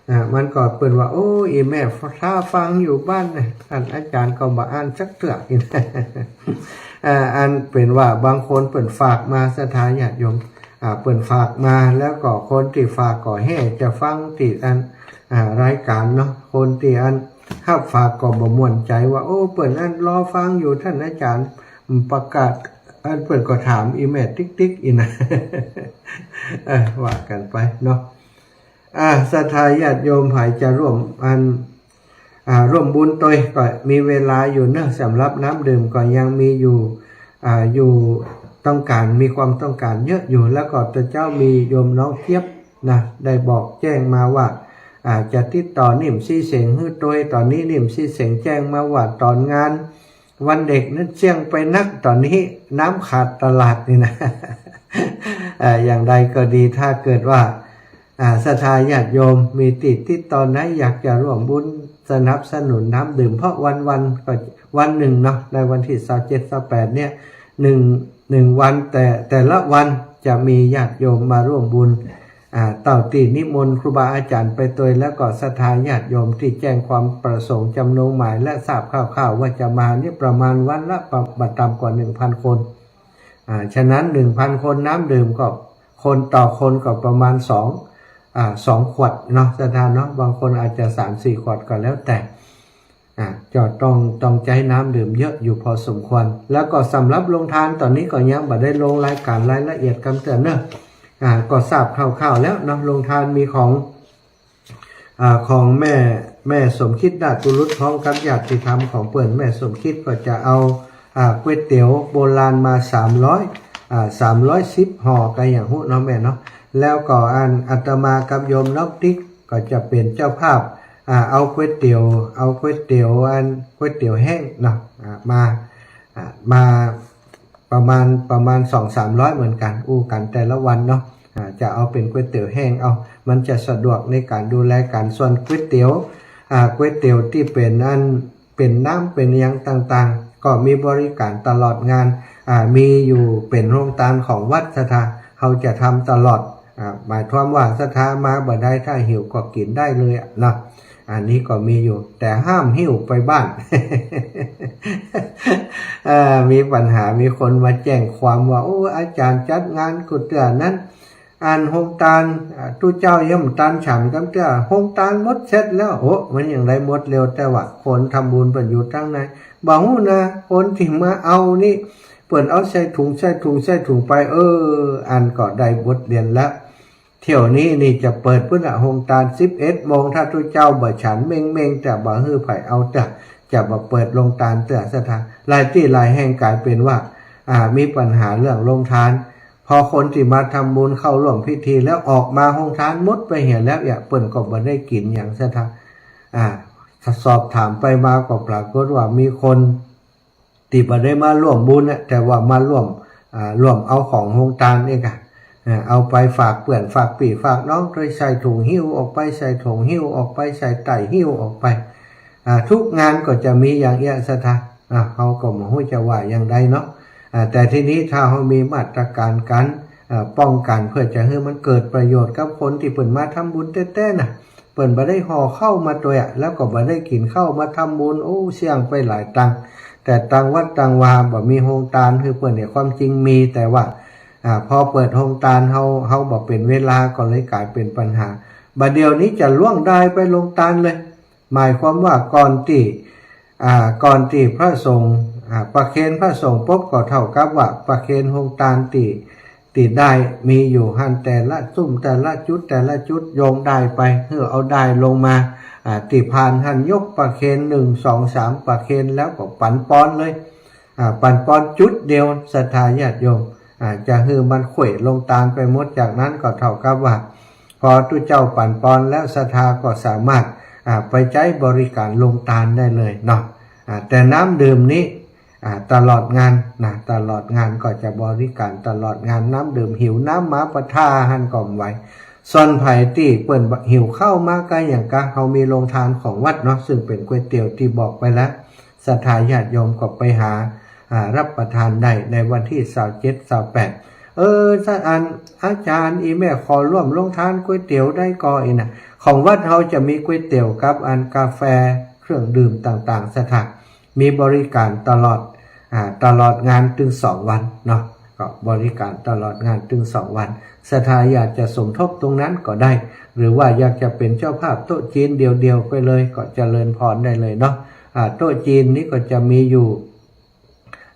อ่า มันก็เปิ้นว่า โอ้ อี่แม่ถ้าฟังอยู่บ้านน่ะ อันอาจ๋ารย์ก็บ่อ่านสักเตื้อ อ่า อันเป๋นว่าบางคนเปิ้นฝากมา ศรัทธาญาติโยม อ่า เปิ้นฝากมา แล้วก็คนตี้ฝากก็แฮ่จะฟังตี้อัน อ่า รายก๋านเนาะ คนตี้อันฮับฝากก็บ่ม่วนใจ๋ว่า โอ้ เปิ้นอันรอฟังอยู่ ต้านอาจ๋ารย์ประกาศ อันเปิ้นก็ถามอี่แม่ติ๊กๆ อี่นะ เออ ว่ากั๋นไปเนาะ อ่า ศรัทธาญาติโยมใผจะร่วมอัน อ่า ร่วมบุญตวยก็มีเวลาอยู่เนาะ สำหรับน้ำดื่มก็ยังมีอยู่ อ่า อยู่ต้องก๋าน มีความต้องก๋านเยอะอยู่ แล้วก็ตะเจ๊ามีโยมน้องเจี๊ยบนะ ได้บอกแจ้งมาว่า อ่า จะติดต่อนิ่มศรีเสงหื้อตวย ต๋อนนี้นิ่มศรีเสงแจ้งมาว่าต๋อนงานวันเด็กนั้นเสี้ยงไปนัก ต๋อนนี้น้ำขาดตลาดนี่นะ อ่า อย่างใดก็ดี ถ้าเกิดว่า อ่า ศรัทธาญาติโยมมีตี้ติดต่อไหน อยากจะร่วมบุญสนับสนุนน้ำดื่ม เพราะวันๆ ก็วันหนึ่งเนาะ ในวันตี้ซาวเจ็ด ซาวแปด เนี่ย หนึ่ง หนึ่งวัน แต่ แต่ละวันจะมีญาติโยมมาร่วมบุญ อ่า เต้าตี้นิมนต์ครูบาอาจ๋ารย์ไปตวย แล้วก็ศรัทธาญาติโยมตี้แจ้งความประสงค์จำนงหมาย และทราบคร่าวๆ ว่าจะมาเนี่ยประมาณวันละประ บ่ต่ำกว่า หนึ่งพัน คน อ่า ฉะนั้น หนึ่งพัน คน น้ำดื่มก็คนต่อคนก็ประมาณสอง อ่า สองขวดเนาะ ศรัทธาเนาะ บางคนอาจจะสามสี่ขวดก็แล้วแต่ อ่า จะต้อง ต้องใจ๊น้ำดื่มเยอะอยู่พอสมควร แล้วก็สำหรับโรงทานต๋อนนี้ก็ยังบ่ได้ลงรายก๋านรายละเอียดกำเตื้อเนาะ อ่า ก็ทราบคร่าวๆ แล้วเนาะ โรงทานมีของ อ่า ของแม่ แม่สมคิดนาฏบุรุษ พร้อมกับญาติธรรมของเปิ้น แม่สมคิดก็จะเอา อ่า ก๋วยเตี๋ยวโบราณมา สามร้อย อ่า สามร้อยสิบห่อ ก็อย่างฮู้เนาะแม่เนาะ แล้วก็อันอาตมากับโยมน้องติ๊กก็จะเป๋นเจ้าภาพ อ่า เอาก๋วยเตี๋ยว เอาก๋วยเตี๋ยวอัน ก๋วยเตี๋ยวแห้งเนาะ อ่า มา อ่า มาประมาณ ประมาณสองสามร้อยเหมือนกั๋น อู้กั๋นแต่ละวันเนาะ อ่า จะเอาเป๋นก๋วยเตี๋ยวแห้ง เอา มันจะสะดวกในก๋านดูแลกั๋น ส่วนก๋วยเตี๋ยว อ่า ก๋วยเตี๋ยวตี้เป๋นอัน เป๋นน้ำเป๋นอะหยังต่างๆ ก็มีบริก๋านตลอดงาน อ่า มีอยู่เป๋นโฮงตานของวัด ศรัทธา เฮาจะทำตลอด อ่า หมายความว่าศรัทธามาบ่ได้ ถ้าหิวก็กิ๋นได้เลยอะเนาะ อันนี้ก็มีอยู่ แต่ห้ามหิ้วไปบ้าน เอ่อ มีปัญหา มีคนมาแจ้งความว่า โอ้ อาจ๋ารย์จัดงานกู้เตื้อนั้น อันโฮงตาน อ่า ตุ๊เจ้ายังบ่ตันฉันกำเตื้อ โฮงตานหมดเสร็จแล้ว โอ้ มันยังได้หมดเร็ว แต่ว่าคนทำบุญเปิ้นอยู่ตังใน บ่ฮู้นะ คนตี้มาเอานี่ เปิ้นเอาใส่ถุง ใส่ถุง ใส่ถุงไป เออ อันก็ได้บทเรียนแล้ว เที่ยวนี้นี่จะเปิดปุ้นละ โฮงตาน สิบเอ็ดโมง ถ้าตุ๊เจ้าบ่ฉันเม้งๆ จะบ่หื้อใผเอาเตื้อ จะบ่เปิดโฮงตานเตื้อ ศรัทธา หลายตี้หลายแห่งก๋ายเป๋นว่า อ่า มีปัญหาเรื่องโฮงตาน พอคนตี้มาทำบุญเข้าร่วมพิธีแล้วออกมา โฮงตานหมดไปเหียแล้ว เอี้ย เปิ้นก็บ่ได้กิ๋นหยัง ศรัทธา อ่า สอบถามไปมาก็ปรากฏว่ามีคน ตี้บ่ได้มาร่วมบุญนะ แต่ว่ามาร่วม อ่า ร่วมเอาของโฮงตานนี่ก่ะ อ่า เอาไปฝากเปื้อนฝากปี้ฝากน้อง โดยใส่ถุงหิ้วออกไป ใส่ถุงหิ้วออกไป ใส่ใต้หิ้วออกไป อ่า ทุกงานก็จะมีอย่างเอี้ย ศรัทธา อ่า เฮาก็บ่ฮู้จะว่าอย่างใดเนาะ อ่า แต่ทีนี้ถ้าเฮามีมาตรก๋านกั๋น อ่า ป้องกั๋นเปื้อจะหื้อมันเกิดประโยชน์กับคนตี้เปิ้นมาทำบุญแต๊ๆ น่ะ เปิ้นบ่ได้ห่อข้าวมาตวยอะ แล้วก็บ่ได้กิ๋นข้าวมาทำบุญ โอ้ เสี้ยงไปหลายตังค์ แต่ตางวัดตางวาบ่มีโฮงตานหื้อเปิ้นเนี่ย ความจริงมี แต่ว่า อ่า พอเปิดโฮงตาน เฮา เฮาบ่เป๋นเวลา ก็เลยก๋ายเป๋นปัญหา บ่าเดี่ยวนี้จะล่วงดายไปโฮงตานเลย หมายความว่าก่อนตี้ อ่า ก่อนตี้พระสงฆ์ อ่า ประเคนพระสงฆ์ปุ๊บ ก็เท่ากับว่าประเคนโฮงตานตี้ ตี้ดายมีอยู่หั้น แต่ละจุ้ม แต่ละจุด แต่ละจุด โยงดายไป หื้อเอาดายลงมา อ่า ตี้พานหั้นยกประเคน หนึ่ง สอง สาม ประเคน แล้วก็ปั๋นปอนเลย อ่า ปั๋นปอนจุดเดียว ศรัทธาญาติโยม อ่า จะหื้อมันเขว่งโฮงตานไปหมด จากนั้นก็เท่ากับว่า พอตุ๊เจ้าปั๋นปอนแล้ว ศรัทธาก็สามารถ อ่า ไปใจ๊บริก๋านโฮงตานได้เลยเนาะ อ่า แต่น้ำดื่มนี้ อ่า ตลอดงานนะ ตลอดงานก็จะบริก๋านตลอดงาน น้ำดื่มหิวน้ำมาปะท่าหั้นก็บ่ไหว ส่วนใผตี้เปิ้นหิวข้าวมาก็อย่างกะ เฮามีโรงทานของวัดเนาะ ซึ่งเป๋นก๋วยเตี๋ยวตี้บอกไปแล้ว ศรัทธาญาติโยมก็ไปหา อ่า รับประทานได้ในวันตี้ซาวเจ็ด ซาวแปด เออ อัน อาจ๋ารย์ อี่แม่ขอร่วมโรงทานก๋วยเตี๋ยวได้ก่อ อี้นะ ของวัดเฮาจะมีก๋วยเตี๋ยวกับอันกาแฟ เครื่องดื่มต่างๆ ศรัทธา มีบริการตลอด อ่า ตลอดงานตึงสองวันเนาะ ก็บริการตลอดงานตึงสองวัน ศรัทธาอยากจะสมทบตรงนั้นก็ได้ หรือว่าอยากจะเป๋นเจ้าภาพโต๊ะจีนเดี่ยวๆ ไปเลย ก็เจริญพรได้เลยเนาะ อ่า โต๊ะจีนนี้ก็จะมีอยู่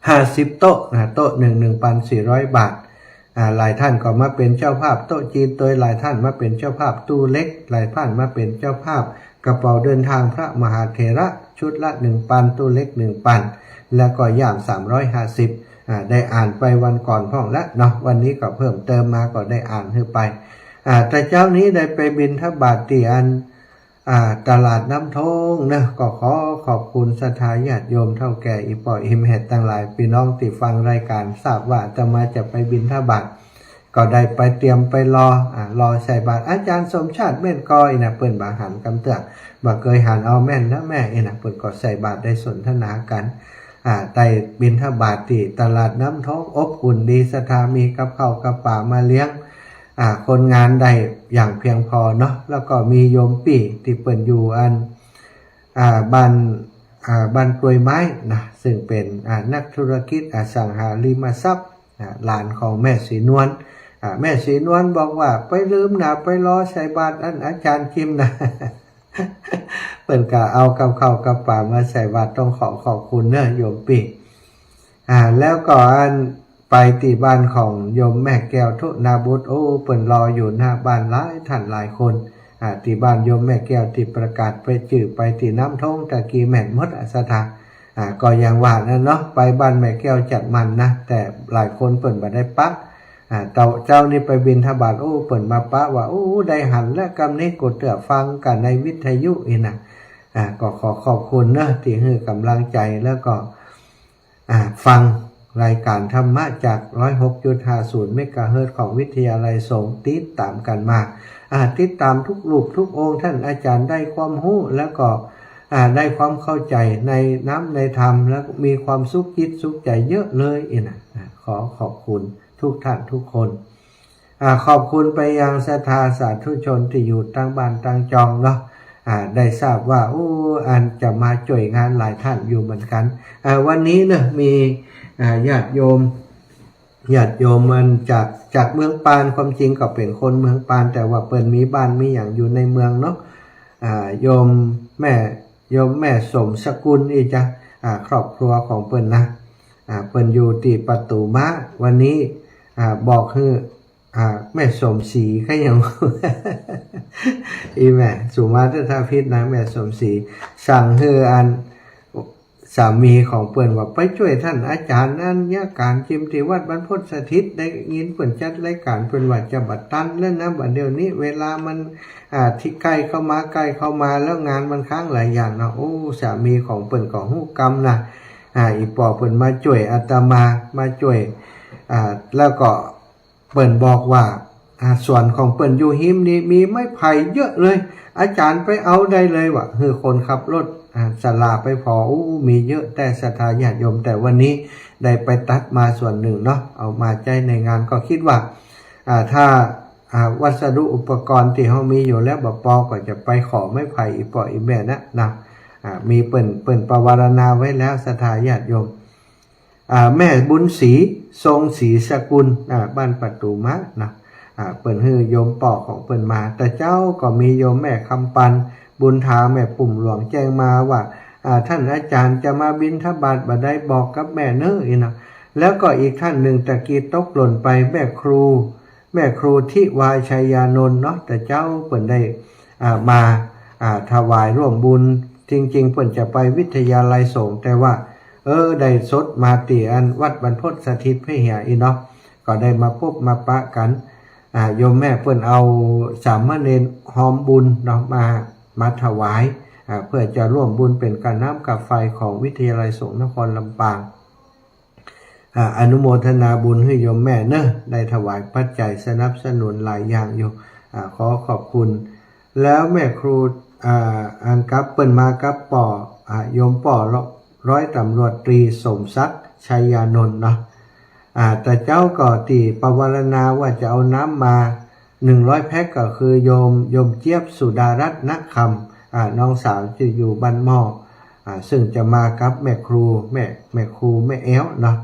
ห้าสิบ โต๊ะนะ โต๊ะหนึ่ง หนึ่งปันสี่ร้อยบาท อ่า หลายท่านก็มาเป๋นเจ้าภาพโต๊ะจีนตวย หลายท่านมาเป๋นเจ้าภาพตู้เล็ก หลายท่านมาเป๋นเจ้าภาพกระเป๋าเดินทางพระมหาเถระ ชุดละหนึ่งปัน ตู้เล็กหนึ่งปัน แล้วก็ย่ามสามร้อยห้าสิบ อ่า ได้อ่านไปวันก่อนพ่องแล้วเนาะ วันนี้ก็เพิ่มเติมมาก็ได้อ่านหื้อไป อ่า แต่เจ๊านี้ได้ไปบิณฑบาตตี้อัน อ่า ตลาดน้ำโท้งเนาะ ก็ขอขอบคุณศรัทธาญาติโยมเฒ่าแก่อี่ป้ออี่แม่ตังหลาย ปี้น้องตี้ฟังรายก๋าน ทราบว่าอาตมาจะไปบิณฑบาต ก็ได้ไปเตรียมไปรอ อ่า รอใส่บาตร อาจ๋ารย์สมชาติแม่นก่อ อี้นะ เปิ้นบ่หันกำเตื้อ บ่เกยหัน เอาแม่นแล้วแม่ อี้นะ เปิ้นก็ใส่บาตรได้สนทนากั๋น อ่า ได้บิณฑบาตตี้ตลาดน้ำโท้ง อบอุ่นดี ศรัทธามีกับข้าวกับป๋ามาเลี้ยง อ่า คนงานได้อย่างเพียงพอเนาะ แล้วก็มีโยมปี้ตี้เปิ้นอยู่อัน อ่า บ้าน อ่า บ้านกล้วยไม้นะ ซึ่งเป๋น อ่า นักธุรกิจอสังหาริมทรัพย์ อ่า หลานของแม่ศรีนวล อ่า แม่ศรีนวลบอกว่า ไปลืมนะ ไปรอใส่บาตรอันอาจ๋ารย์จิมนะ เปิ้นก็เอากับข้าวกับป๋ามาใส่บาตร ต้องขอขอบคุณเนาะโยมปี้ อ่า แล้วก็อันไปตี้บ้านของโยมแม่แก้วธุนาบุตร โอ้ เปิ้นรออยู่หน้าบ้านหลายท่านหลายคน อ่า ตี้บ้านโยมแม่แก้วตี้ประกาศไปจื้อไปตี้น้ำโท้งตะกี้แม่นหมดอะศรัทธา อ่า ก็อย่างว่านั้นเนาะ ไปบ้านแม่แก้วจัดมันนะ แต่หลายคนเปิ้นบ่ได้ปะ อ่า เต้า เจ๊านี้ไปบิณฑบาต โอ้ เปิ้นมาปะว่า โอ้ ได้หันแล้วกำนี้ กูเตื้อฟังกั๋นในวิทยุอี้นะ อ่า ก็ขอขอบคุณเนาะตี้หื้อกำลังใจ๋ แล้วก็ อ่า ฟังรายก๋านธรรมะจาก ร้อยหกจุดห้าศูนย์ เมกะเฮิรตซ์ของวิทยาลัยสงฆ์ ติดต๋ามกั๋นมา อ่า ติดต๋ามทุกรูปทุกองค์ ท่านอาจ๋ารย์ได้ความฮู้ แล้วก็ อ่า ได้ความเข้าใจ๋ในน้ำในธรรม แล้วมีความสุขจิตสุขใจ๋เยอะเลยอี้นะ อ่า ขอขอบคุณทุกท่านทุกคน อ่า ขอบคุณไปยังศรัทธาสาธุชนตี้อยู่ตางบ้านตางจองเนาะ อ่า ได้ทราบว่า โอ้ อันจะมาจ้วยงานหลายท่านอยู่เหมือนกั๋น อ่า วันนี้เนาะ มี อ่า ญาติโยม ญาติโยมอันจาก จากเมืองปาน ความจริงก็เป๋นคนเมืองปาน แต่ว่าเปิ้นมีบ้านมีหยังอยู่ในเมืองเนาะ อ่า โยมแม่ โยมแม่สมสกุลอี้จ๊ะ อ่า ครอบครัวของเปิ้นนะ อ่า เปิ้นอยู่ตี้ประตู๋ม้า วันนี้ อ่า บอกหื้อ อ่า แม่สมศรีก็ยัง อี่แม่ สุมาตราพิษนะ แม่สมศรี สั่งหื้ออัน สามีของเปิ้นว่า ไปจ้วยท่านอาจ๋ารย์อันเยียะก๋านจิมตี้วัดบรรพตสถิต ได้ยินเปิ้นจัดรายก๋าน เปิ้นว่าจะบ่ตันแล้วนะ บ่าเดี่ยวนี้เวลามัน อ่า ตี้ใก้เข้ามา ใก้เข้ามา แล้วงานมันค้างหลายอย่างเนาะ โอ้ สามีของเปิ้นก็ฮู้กำนะ อ่า อี่ป้อเปิ้นมาจ้วยอาตมา มาจ้วย อ่า แล้วก็ เปิ้นบอกว่า อ่า สวนของเปิ้นอยู่ฮิมนี้มีไม้ไผ่เยอะเลย อาจ๋ารย์ไปเอาได้เลย ว่าหื้อคนขับรถ อ่า สลาไปผ่อ อู้ มีเยอะแต๊ศรัทธาญาติโยม แต่วันนี้ได้ไปตัดมาส่วนนึ่งเนาะ เอามาใจ๊ในงาน ก็กึ๊ดว่า อ่า ถ้า อ่า วัสดุอุปกรณ์ตี้เฮามีอยู่แล้วบ่ปอ ก็จะไปขอไม้ไผ่อี่ป้ออี่แม่นะ นะ อ่า มีเปิ้น เปิ้นปวารณาไว้แล้ว ศรัทธาญาติโยม อ่า แม่บุญศรี ทรงศรีสกุล อ่า บ้านประตู๋ม้านะ อ่า เปิ้นหื้อโยมป้อของเปิ้นมา แต่เจ๊าก็มีโยมแม่คำปัน บุญถา แม่ปุ่มหลวงแจ้งมาว่า อ่า ท่านอาจ๋ารย์จะมาบิณฑบาตบ่ได้ บอกกับแม่เน้อ อี้นะ แล้วก็อีกท่านนึ่งตะกี้ตกหล่นไป แม่ครู แม่ครูทิวาชัยยานนท์เนาะ แต่เจ๊าเปิ้นได้ อ่า มา อ่า ถวายร่วมบุญ จริงๆ เปิ้นจะไปวิทยาลัยสงฆ์ แต่ว่า เออ ได้สดมาตี้อันวัดบรรพตสถิตแพ่เหียอี้เนาะ ก็ได้มาปบมาปะกั๋น อ่า โยมแม่เปิ้นเอาสามเณรฮอมบุญเนาะ มา มาถวาย อ่า เพื่อจะร่วมบุญเป๋นก๋าน้ำก๋าไฟของวิทยาลัยสงฆ์นครลำปาง อ่า อนุโมทนาบุญหื้อโยมแม่เน้อ ได้ถวายปัจจัยสนับสนุนหลายอย่างอยู่ อ่า ขอขอบคุณ แล้วแม่ครู อ่า อันกับเปิ้นมากับป้อ อ่า โยมป้อร้อยตำรวจตรีสมศักดิ์ ชัยยานนท์เนาะ อ่า แต่เจ้าก็ตี้ปวารณาว่าจะเอาน้ำมาหนึ่งร้อยแพ็ค ก็คือโยม โยมเจี๊ยบ สุดารัตน์ ณคำ อ่า น้องสาวตี้อยู่บ้านหม้อ อ่า ซึ่งจะมากับแม่ครู แม่ แม่ครู แม่แอ้วเนาะ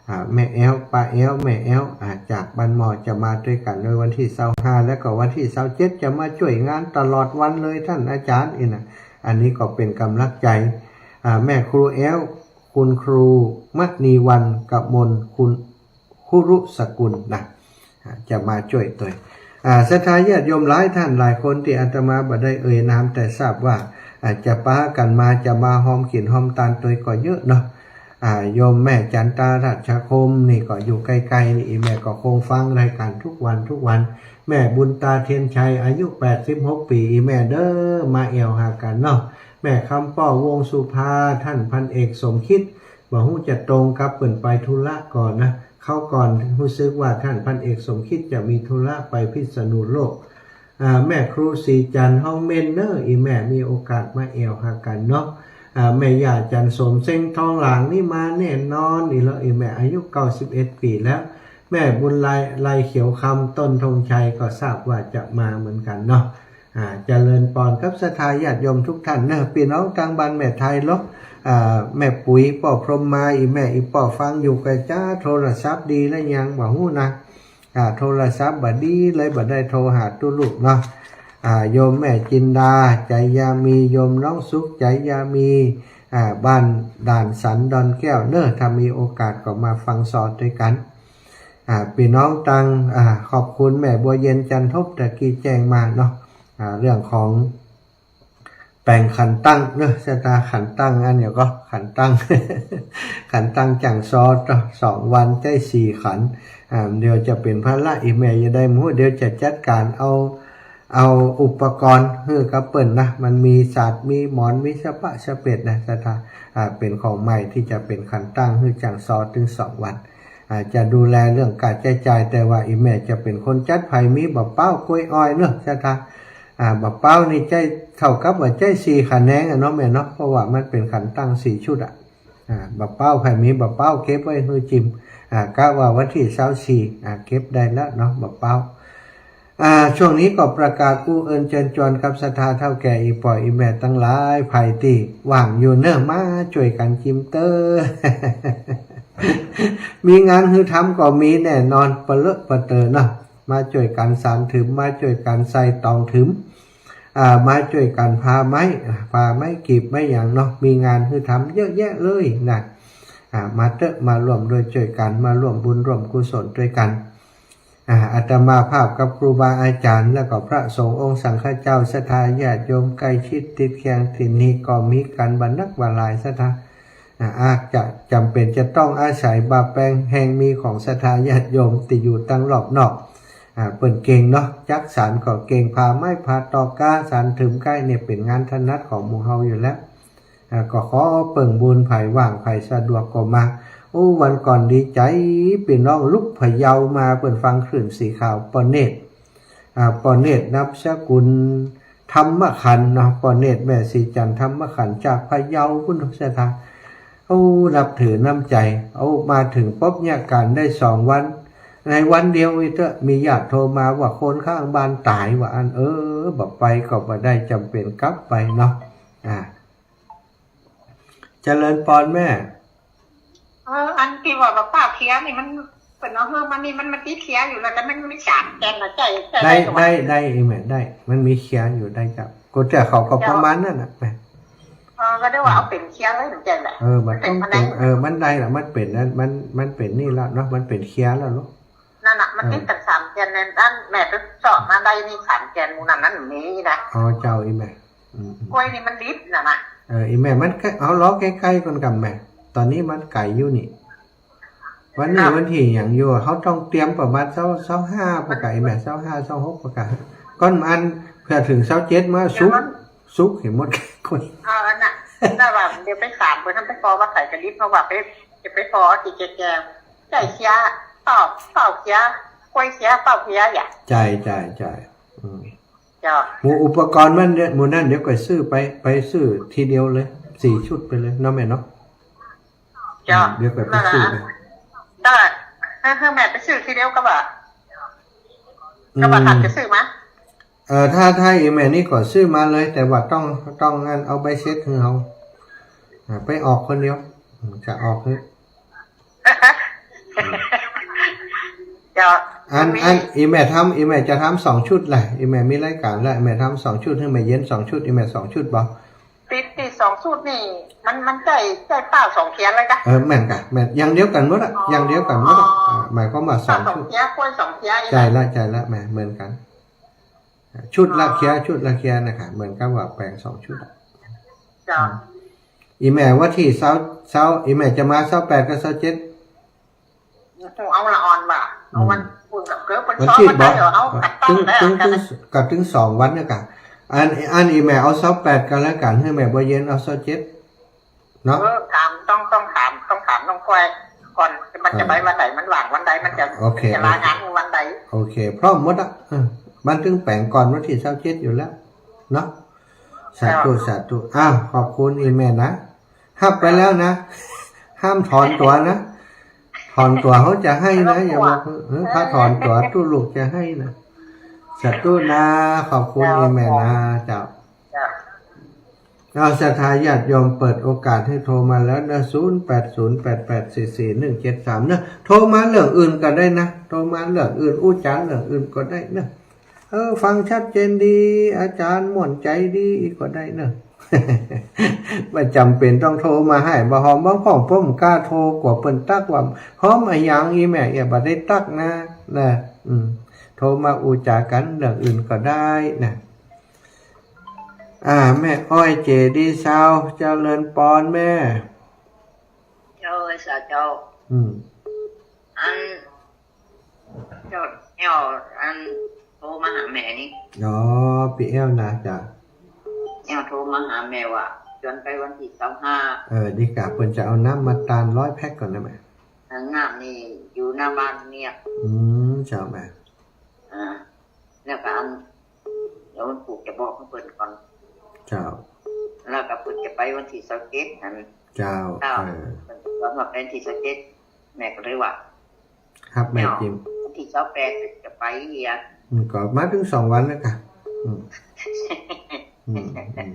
อ่า แม่แอ้ว ป้าแอ้ว แม่แอ้ว อ่า จากบ้านหม้อจะมาตวยกั๋นในวันตี้ซาวห้า แล้วก็วันตี้ซาวเจ็ดจะมาจ้วยงานตลอดวันเลยต้านอาจ๋ารย์ อี้นะ อันนี้ก็เป๋นก๋ำลังใจ๋ อ่า แม่ครูแอ้ว คุณครูมณีวรรณกมล คุณ คุรุสกุลนะ อ่า จะมาจ้วยตวย อ่า ศรัทธาญาติโยมหลายต้านหลายคนตี้อาตมาบ่ได้เอ่ยนาม แต่ทราบว่า อ่า จะปากั๋นมา จะมาฮอมกิ๋นฮอมตานตวยก็เยอะเนาะ อ่า โยมแม่จันตาราชคมนี่ก็อยู่ใก้ๆ นี่ อี่แม่ก็คงฟังรายก๋านทุกวันทุกวัน แม่บุญตาเทียนชัย อายุแปดสิบหกปี๋ อี่แม่เด้อ มาแอ่วหากั๋นเนาะ แม่คำป้อ วงศ์สุภา ต้านพันเอกสมคิด บ่ฮู้จะตรงกับเปิ้นไปธุระก่อนะ คราวก่อนฮู้สึกว่าต้านพันเอกสมคิดจะมีธุระไปพิษณุโลก อ่า แม่ครูศรีจันทร์ ฮ้องเม้นเน่อ อี่แม่มีโอกาสมาแอ่วหากั๋นเนาะ อ่า แม่ย่าจันทร์สม เซ็งทองหลางนี่มาแน่นอน อี่เลาะ อี่แม่อายุเก้าสิบเอ็ดปี๋แล้ว แม่บุญไล ไลเขียวคำ ต้นธงชัยก็ทราบว่าจะมาเหมือนกั๋นเนาะ อ่า เจริญปอนกับศรัทธาญาติโยมทุกต้านเน่อ ปี้น้องตางบ้านแม่ไทยเลาะ อ่า แม่ปุ๋ย ป้อพรหมมา อี่แม่ อี่ป้อฟังอยู่ก็จะโทรศัพท์ดีแล้วยังบ่ฮู้นะ อ่า โทรศัพท์บ่ดีเลย บ่ได้โทรหาตุ๊ลูกเนาะ อ่า โยมแม่จินดา ใจยามี โยมน้องสุข ใจยามี อ่า บ้านด่านสันดอนแก้วเน่อ ถ้ามีโอกาสก็มาฟังซอตวยกั๋น อ่า ปี้น้องตาง อ่า ขอบคุณแม่บัวเย็น จันทบ ตะกี้แจ้งมาเนาะ อ่า เรื่องของแป๋งขันตั้งเน่อ ศรัทธา ขันตั้ง อันเดี๋ยวก็ขันตั้ง ขันตั้งจั่งซอเนาะ สองวันใจ๊สี่ขัน อ่า เดี๋ยวจะเป๋นภาระ อี่แม่จะได้บ่ฮู้ เดี๋ยวจะจัดก๋านเอา เอาอุปกรณ์หื้อกับเปิ้นนะ มันมีสาด มีหมอน มีสะปะสะเปดนะ ศรัทธา อ่า เป๋นของใหม่ตี้จะเป๋นขันตั้งหื้อจั่งซอตึงสองวัน อ่า จะดูแลเรื่องค่าใจ๊จ่าย แต่ว่าอี่แม่จะเป๋นคนจัด ใผมีบ่าป๊าวกล้วยอ้อยเน่อ ศรัทธา อ่า บ่าป๊าวนี่ใจ๊ เต้ากับว่าใจ๊สี่ขะแนงอะเนาะแม่เนาะ เพราะว่ามันเป๋นขันตั้งสี่ชุดอะ อ่า บ่าป๊าว ใผมีบ่าป๊าวเก็บไว้หื้อจิม อ่า กะว่าวันตี้ซาวสี่ อ่า เก็บได้แล้วเนาะ บ่าป๊าว อ่า ช่วงนี้ก็ประกาศอู้เอิญเจิญจวนกับศรัทธาเฒ่าแก่อี่ป้ออี่แม่ตังหลาย ใผตี้ว่างอยู่เน่อ มาจ้วยกั๋นจิมเต๊อะ มีงานหื้อทำก็มีแน่นอน ปะเลอะปะเต๋อเนาะ มาจ้วยกั๋นสานถืม มาจ้วยกั๋นใส่ตองถืม อ่า มาจ้วยกั๋นผ่าไม้ อ่า ผ่าไม้กีบไม้หยังเนาะ มีงานหื้อทำเยอะแยะเลยนะ อ่า มาเต๊อะ มาร่วมด้วยจ้วยกั๋น มาร่วมบุญร่วมกุศลตวยกั๋น อ่า อาตมาภาพกับครูบาอาจ๋ารย์ แล้วก็พระสงฆ์องค์สังฆเจ้า ศรัทธาญาติโยมใก้ชิดติดเคียงตี้นี่ก็มีกั๋นบ่านักบ่าหลาย ศรัทธา อ่า อาจจะจ๋ำเป๋นจะต้องอาศัยบ่าแปงแฮงมีของศรัทธาญาติโยมตี้อยู่ตังรอบนอก อ่า เปิ้นเก่งเนาะ จักสานก็เก่ง ผ่าไม้ผ่าตอกก้า สานถืมก้ายเนี่ยเป๋นงานถนัดของหมู่เฮาอยู่แล้ว อ่า ก็ขอเปิ้งบุญ ใผว่างใผสะดวกก็มา โอ้ วันก่อนดีใจ๋ ปี้น้องลุกพะเยามา เปิ้นฟังคลื่นสีขาว ป้อเนตร อ่า ป้อเนตรนามสกุลธรรมขันธ์เนาะ ป้อเนตรแม่ศรีจันทร์ธรรมขันธ์จากพะเยาปู้น ศรัทธา โอ้ นับถือน้ำใจ๋ โอ้ มาเถิงปุ๊บเนี่ยก๋านได้สองวัน ในวันเดียวอี้เต๊อะ มีญาติโทรมาว่าคนข้างบ้านต๋ายว่าอั้น เออ บ่ไปก็บ่ได้ จ๋ำเป๋นกลับไปเนาะ อ่า เจริญปอนแม่ เออ อันตี้ว่าบ่าป๊าวเคียนี่มัน เปิ้นเอาหื้อมานี่มัน มันติดเคียอยู่แล้ว แต่มันมีสามแก่นนะ ใจ๊ ใจ๊ ได้ ได้บ่วะ ได้ ได้ อี่แม่ ได้ มันมีเคียอยู่ ได้เจ้า ก็แต่เขาก็ประมาณนั้นน่ะแม่ เออ ก็ได้ว่าเอาเป๋นเคียเลย มันใจ๊แหละ เออ มันต้องเป๋น เออ มันได้ละ มันเป๋นนั้น มัน มันเป๋นนี่ละเนาะ มันเป๋นเคียแล้วเนาะ นั่นน่ะ มันติดกั๋นสามแก่นในด้านแม่ไปเซาะมาได้นี่ สามแก่นหมู่นั้นมันมีนะ อ๋อ เจ้า อี่แม่ อืม อืม กล้วยนี่มันดิบน่ะนะ เออ อี่แม่ มันก็เอาล้อใก้ๆ ก่อนก่ำแม่ ต๋อนนี้มันไก๋อยู่นี่ วันนี้ อ้าว วันตี้หยังอยู่ เฮาต้องเตรียมประมาณซาว ซาวห้าปะกะ อี่แม่ ซาวห้า ซาวหกปะกะ ก่อนอันเปื้อเถิงซาวเจ็ดมาสุก เดี๋ยวมัน สุกหื้อหมด กล้วย เอาอันน่ะ แต่ว่าเดี๋ยวไปถามเปิ้น ถ้าไปปอว่าไก๋กะดิบ เพราะว่าไป จะไปปอตี้แก่ๆ ใจ๊เคีย เป้า เป้าเคีย กล้วยเคีย เป้าเคียอย่า ใจ้ ใจ้ ใจ้ อืม เจ้า หมู่อุปกรณ์มันเนี่ย หมู่นั้นเดี๋ยวก่อยซื้อไป ไปซื้อทีเดียวเลย สี่ชุดไปเลยเนาะแม่เนาะ เจ้า อืม เดี๋ยวก่อยไปซื้อไป แล้วก็ แล้วก็ เออ แม่ไปซื้อทีเดียวก็ว่า อืม ก็ว่าหัดจะซื้อมา เอ่อ ถ้า ถ้าอีแม่นี่ก็ซื้อมาเลย แต่ว่าต้อง ต้องอันเอาใบเสร็จหื้อเฮา อ่า ไปออกคนเดียว อืม จะออกหื้อ เจ้า อัน มี อัน อีแม่ทำ อีแม่จะทำสองชุดแหละ อีแม่มีรายก๋านแล้ว อีแม่ทำสองชุด หื้อแม่เย็นสองชุด อีแม่สองชุดบ่ ตี้ ตี้สองชุดนี่ มัน มันใจ๊ ใจ๊เป้าสองเขียเลยกะ เออ แม่นกะ แม่น อย่างเดียวกั๋นหมดอะ อ๋อ อย่างเดียวกั๋นหมดอะ อ่า หมายความว่าสองชุด เป้าสองเขีย กล้วยสองเขีย ใจ้ละ ใจ้ละแม่ เหมือนกั๋น ชุดละเขีย อ๋อ ชุดละเขียนะคะ เหมือนกับว่าแป๋งสองชุดอะ เจ้า อืม อีแม่วันตี้ซาว ซาว อีแม่จะมาซาวแปดกับซาวเจ็ด เอาละอ่อนว่ะ เอาวัน อืม พุธกับเกิดวัน วันตี้ ซาววันใด บ่ เดี๋ยวเอากัดตั้ง ตึง ได้ ตึง กัด ตึง กัดตึงสองวันเนี่ยกะ อัน อันอีแม่เอาซาวแปดก็แล้วกั๋น หื้อแม่บ่เย็นเอาซาวเจ็ด เนาะ เออ ถาม ต้อง ต้องถาม ต้องถามน้องก้อยก่อน มันจะไปวันไหน เออ มันว่างวันใด มันจะ โอเค จะลางานวันใด โอเค พร้อมหมดอะ เออ มันตึงแป๋งก่อนวันตี้ซาวเจ็ดอยู่แล้ว เนาะ สาธุ เจ้า สาธุ อ้าว ขอบคุณอีแม่นะ ฮับไปแล้วนะ ห้ามถอนตั๋วนะ ถอนตั๋วเขาจะไห้นะ ถอนตั๋ว อย่าบอก เออ ถ้าถอนตั๋วตุ๊ลูกจะไห้นะ สาธุนะ ขอบคุณ เจ้า อีแม่นะ เจ้า เจ้า เอาศรัทธาญาติโยมเปิดโอกาสให้โทรมาแล้วนะ ศูนย์แปดศูนย์แปดแปดสี่สี่หนึ่งเจ็ดสาม เนอะ โทรมาเรื่องอื่นก็ได้นะ โทรมาเรื่องอื่น อู้จ๋าเรื่องอื่นก็ได้เนอะ เออ ฟังชัดเจนดี อาจ๋ารย์ม่วนใจ๋ดีก็ได้เนอะ บ่จ๋ำเป๋นต้องโทรมาไห้ บ่หอมบ่ผ่อง ป้อมกล้าโทร กั๋วเปิ้นตั๊กว่า หอมอะหยัง อีแม่เอี้ยบ่ได้ตั๊กนะ นะ อืม โทรมาอู้จ๋ากั๋นเรื่องอื่นก็ได้นะ อ่า แม่อ้อยเจดีย์ซาว เจริญปอนแม่ เจ้า สาธุเจ้า อืม อัน เจ้า แอ้ว อัน โทรมาหาแม่นี่ อ๋อ ปี้แอ้วนะ เจ้า แอ้วโทรมาหาแม่ว่า จวนไปวันตี้ซาวห้า เออ ดีกะ เปิ้นจะเอาน้ำมาตานร้อยแพ็คก่อนนะแม่ อ่า น้ำนี่อยู่หน้าบ้านเนี่ย อืม เจ้าแม่ อ่า แล้วก็อัน เดี๋ยววันพูกจะบอกหื้อเปิ้นก่อน เจ้า แล้วก็เปิ้นจะไปวันตี้ซาวเจ็ดหั้น เจ้า เจ้า เออ เปิ้นว่าไปวันตี้ซาวเจ็ด แม่ก็เลยว่า ครับแม่ เนาะ จิ๋ม วันตี้ซาวแปดจะไปเหีย อืม ก็มาตึงสองวันแล้วกะ อืม อืม อืม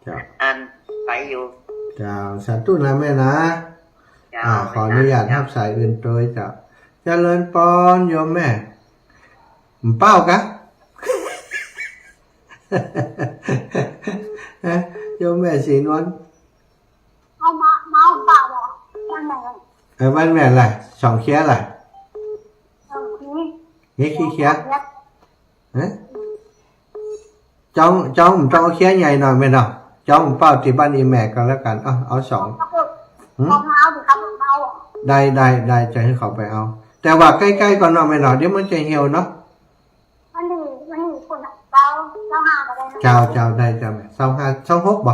เจ้า อันไปอยู่ เจ้า สาธุนะแม่นะ เจ้า อ่า ขออนุญาต เจ้า ฮับสายอื่นโตยเจ้า เจริญปอนโยมแม่ บ่เป้ากะ ฮะ โยมแม่ศรีนวล เอามา มาบ่าบ่ วันไหน เออ วันแม่ละ สองเคียละ เออ นี่ นี่กี่เคีย เคีย ฮะ จ้อง จ้อง จ้องเอาเคียใหญ่หน่อยแม่เนาะ จ้องเป้าตี้บ้านอีแม่ก็แล้วกั๋น เอา เอาสอง ครับผม หืม เอามาเอาสิครับ เอา ได้ ได้ ได้ จะหื้อเขาไปเอา แต่ว่าใก้ๆ ก่อนเนาะแม่เนาะ เดี๋ยวมันจะเหี่ยวเนาะ วันนี้ วันนี้คนเก้า เก้าห้าก็ได้นะ เจ้า เจ้า ได้เจ้าแม่ เก้าห้า เก้าหกบ่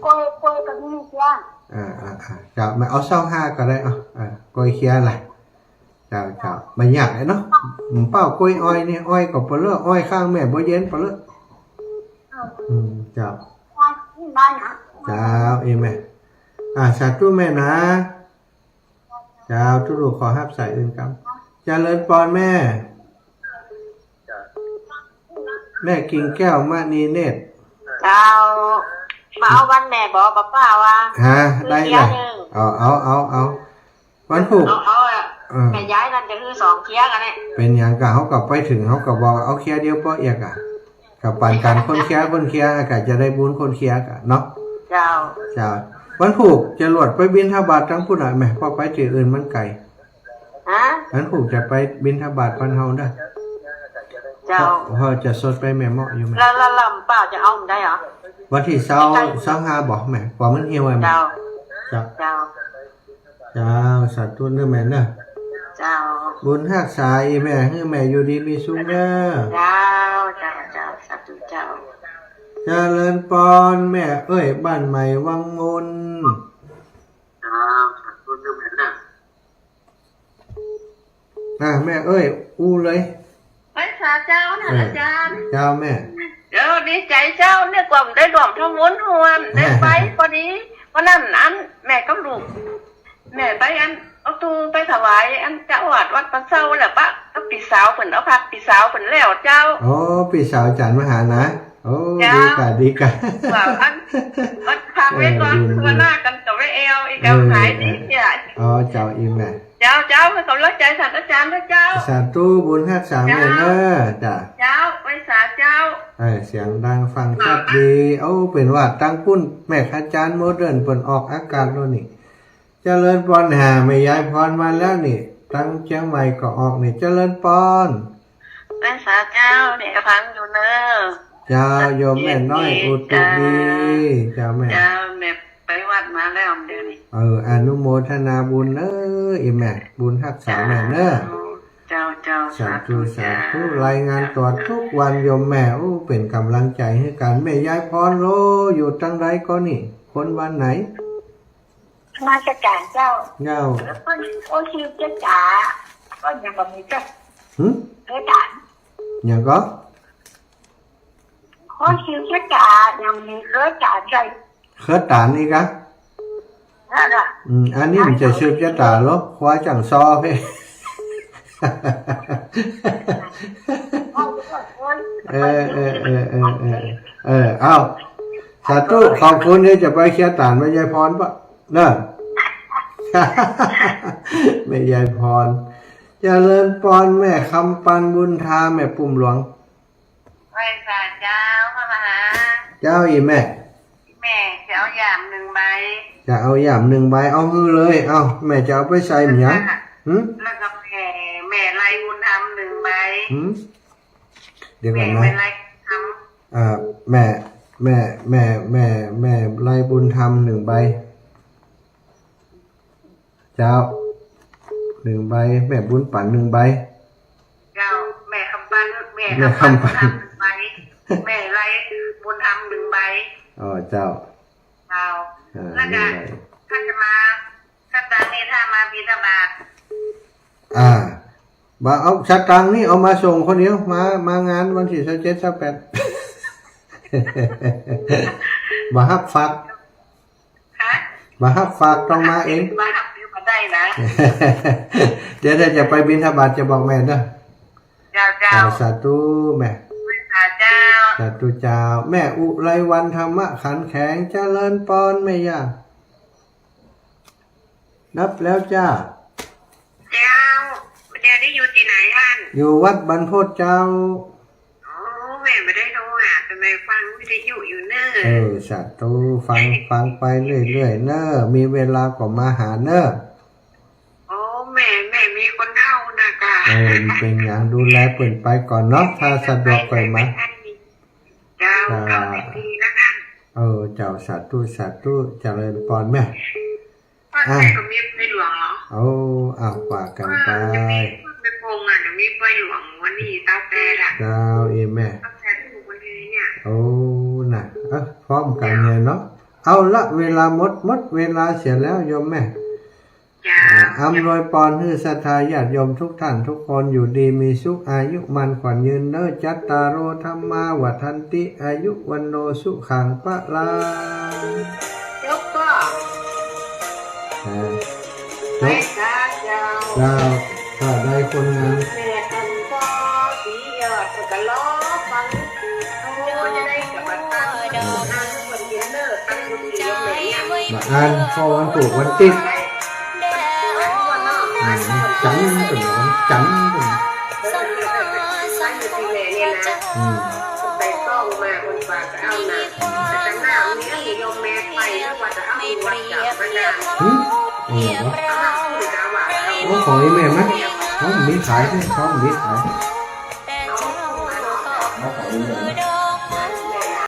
กล้วย กล้วยก็มีเคีย อ่า อ่า อ่า เจ้า แม่เอาซาวห้าก็ได้ เอา อ่า กล้วยเคียล่ะ เจ้า เจ้า บ่ยากเลยเนาะ อืม เป้ากล้วยอ้อยนี่ อ้อยก็เปลือก อ้อยข้างแม่บ่เย็นเปลือก อืม เจ้า อ้อยที่บ้านนะ เจ้า เอเมน อ่า สาธุแม่นะ เจ้า ตุ๊ลูกขอฮับสายอื่นครับ เจริญปอนแม่ แม่กิ่งแก้ว มณีเนตร เจ้า มาเอาวันแม่บ่ ป้าว่า ฮะ ได้เลย เอา เอา เอา เอา วันพูก เอา เอาอะ เออ แม่ย้ายนั่นจะคือสองเคียกันเนี่ย เป๋นหยังกะ เฮาก็ไปเถิง เฮาก็บอกเอาเคียเดียวปอเอียกอะ ก็ปันกั๋นคนเคีย คนเคียกะ จะได้บุญคนเคียกะเนาะ เจ้า เจ้า วันพูกจะหลวดไปบิณฑบาตตังพุ้นอะแม่ เพราะไปตี้อื่นมันไก๋ ฮะ วันพูกจะไปบิณฑบาตบ้านเฮาเน่อ เจ้า เพราะ เพราะจะสดไปแม่เมาะอยู่แม่ แล้ว แล้ว แล้วป้าจะเอาได้เหรอ วันตี้ซาว ใกล้ๆ ซาวห้าบ่แม่ กว่ามันเหี่ยวอะแม่ เจ้า เจ้า เจ้า เจ้า สาธุเน่อแม่เน่อ เจ้า บุญฮักษาอีแม่ หื้อแม่อยู่ดีมีสุขเน่อ เจ้า เจ้า เจ้า สาธุเจ้า เจริญปอนแม่เอ้ย บ้านใหม่วังมน เจ้า สาธุเน่อแม่เน่อ อ่า แม่เอ้ย อู้เลย เอ้ย สาเจ้านะ เออ อาจ๋ารย์ เจ้าแม่ เดี๋ยวดีใจ๋เจ้าเนี่ย กว่าบ่ได้ร่วมทำบุญฮ่วม ได้ไป เออ พอดี วันนั้นอันแม่กับลูก แม่ไปอัน เอาตู้ไปถวายอันเจ้าอาวาสวัดป่าเซาแล้วปะกับปี้สาวเปิ้น เอาพระปี้สาวเปิ้นแล้วเจ้า อ๋อ ปี้สาวอาจ๋ารย์มหานะ โอ้ เจ้า ดีก่า ดีก่า ว่าอัน วัดพระไว้ก่อน เออ บุญ ทั่วหน้ากั๋นกับไว้แอว อีก เออ เอาหายดีเนี่ย อ๋อ เจ้า อีแม่ เจ้า เจ้า เปิ้นก๋ำลังใจ๋ต้านอาจ๋ารย์เน้อเจ้า สาธุ บุญฮักษาแม่เน้อ เจ้า เจ้า ไหว้สาเจ้า เออ เสียงดังฟังชัดดี โอ้ เป๋นว่าตังปุ้นแม่อาจ๋ารย์โมเดิร์นเปิ้นออกอากาศโน่นนี่ เจริญปอนหา แม่ยายพรมาแล้วนี่ ตังเจียงใหม่ก็ออกนี่ เจริญปอน ไหว้สาเจ้า นี่ฟังอยู่เน้อ เจ้า โยมแม่น้อยอุตุดี เจ้าแม่ เจ้า แม่ไปวัดมาแล้วเดี๋ยวนี้ เออ อนุโมทนาบุญเน้อ อีแม่ บุญฮักษาแม่เน้อ เจ้า เจ้า สาธุ สาธุ สาธุ รายงานตั๋วทุกวันโยมแม่ โอ้ เป๋นก๋ำลังใจ๋หื้อกั๋น แม่ยายพรโล อยู่ตังใดก่อนี่ คนบ้านไหน นมัสก๋านเจ้า เจ้า แล้วก็มีโอคิวเจ๊จ๋า ก็ยังบ่มีเจ้า หึ เจ๊จ๋า หยังก่อ โอคิวเจ๊จ๋า ยังมีเจ๊จ๋าใจ๋ เจ๊จ๋าอีกอะ นั่นน่ะ อืม อันนี้มันจะสืบจะต๋าเหรอ ควายจั่งซอเพ่ เออ เออ เออ เออ เออ เออ เอ้า สาธุ ขอบคุณที่จะไปเคลียร์ต๋านแม่ยายพรปะ เนอะ แม่ยายพร เจริญปอน แม่คำปัน บุญธา แม่ปุ้มหลวง ไหว้สาเจ้า พระมหา เจ้า อีแม่ แม่จะเอาหยามหนึ่งใบ จะเอาหยามหนึ่งใบ เอาหื้อเลย เอา แม่จะเอาไปใส่หยัง แล้วก็ หึ แล้วก็แม่ แม่ไลบุญธรรมหนึ่งใบ หึ เดี๋ยวก่อนนะ แม่ไลบุญธรรม เอ่อ แม่ แม่ แม่ แม่ แม่ไลบุญธรรมหนึ่งใบ เจ้า หนึ่งใบ แม่บุญปันหนึ่งใบ เจ้า แม่คำปัน แม่ แม่คำปัน คำปันหนึ่งใบ แม่ไลบุญธรรมหนึ่งใบ อ๋อ เจ้า เจ้า อ่า แล้วก็ หนึ่งใบ ถ้าจะมา ถ้าตางนี่ ถ้ามาบิณฑบาต อ่า บ่าเอาสตางค์นี่เอามาส่งคนเดียว มา มางานวันตี้ซาวเจ็ด ซาวแปด บ่ฮับฝาก ฮะ บ่ฮับฝาก ต้องมาเอง บ่ฮับเดี๋ยวบ่ได้นะ เดี๋ยวถ้าจะไปบิณฑบาตจะบอกแม่เด้อ เจ้า เจ้า อ่า สาธุแม่ สาเจ้า สาธุเจ้า แม่อุไรวัน ธรรมะขันแข็ง เจริญปอนแม่ย่า รับแล้วจ้า เจ้า เดี๋ยวนี้อยู่ตี้ไหนท่าน อยู่วัดบรรพตเจ้า โอ้ แม่บ่ได้โทรหา แต่แม่ฟังวิทยุอยู่เน้อ เออ สาธุ ฟัง ฟังไปเรื่อยๆ เน้อ มีเวลาก็มาหาเน้อ โอ้ แม่ แม่มีคนเฒ่านะกะ เออ บ่เป๋นหยัง ดูแลเปิ้นไปก่อนเนาะ ถ้าสะดวกค่อยมา เจ้า เจ้า เก้าสิบปีแล้วนะ เออ เจ้า สาธุ สาธุ เจริญปอนแม่ พ่อ อ่ะ ใส่ก็มีไปหลวงเหรอ โอ้ อ้าว ว่ากั๋นไป เออ จะมีพ่อไปพงอ่ะ จะมีไปหลวงวันนี้เต้าแปดอ่ะ เจ้า เอแม่ เต้าแปดถูกวันนี้เนี่ย โอ้ น่ะ เอ้อ พร้อมกั๋นเลยเนาะ เอาละ เวลาหมด หมดเวลาเสียแล้วโยมแม่ เจ้า อ่า อำนวยปอนหื้อศรัทธาญาติโยมทุกท่านทุกคนอยู่ดีมีสุข อายุมั่นขวัญยืนเน้อ จัตตาโร ธัมมา วัฑฒันติ อายุ วัณโณ สุขัง พลัง จบก็ อ่า จบ ไหว้สาเจ้า เจ้า ก็ได้คนงาน แม่กันก็สียอดก็ล้อฟัง โอ้ย ได้กับบัตรตั้ง บ่อ่าน เพราะวันพูกวันติด อืม จันทร์เปิ้น วันจันทร์เปิ้น อืม หึ เอาเหรอวะ โอ้ ของอีแม่มั้ย ของมีขายด้วย ของมีขาย เอาของอีแม่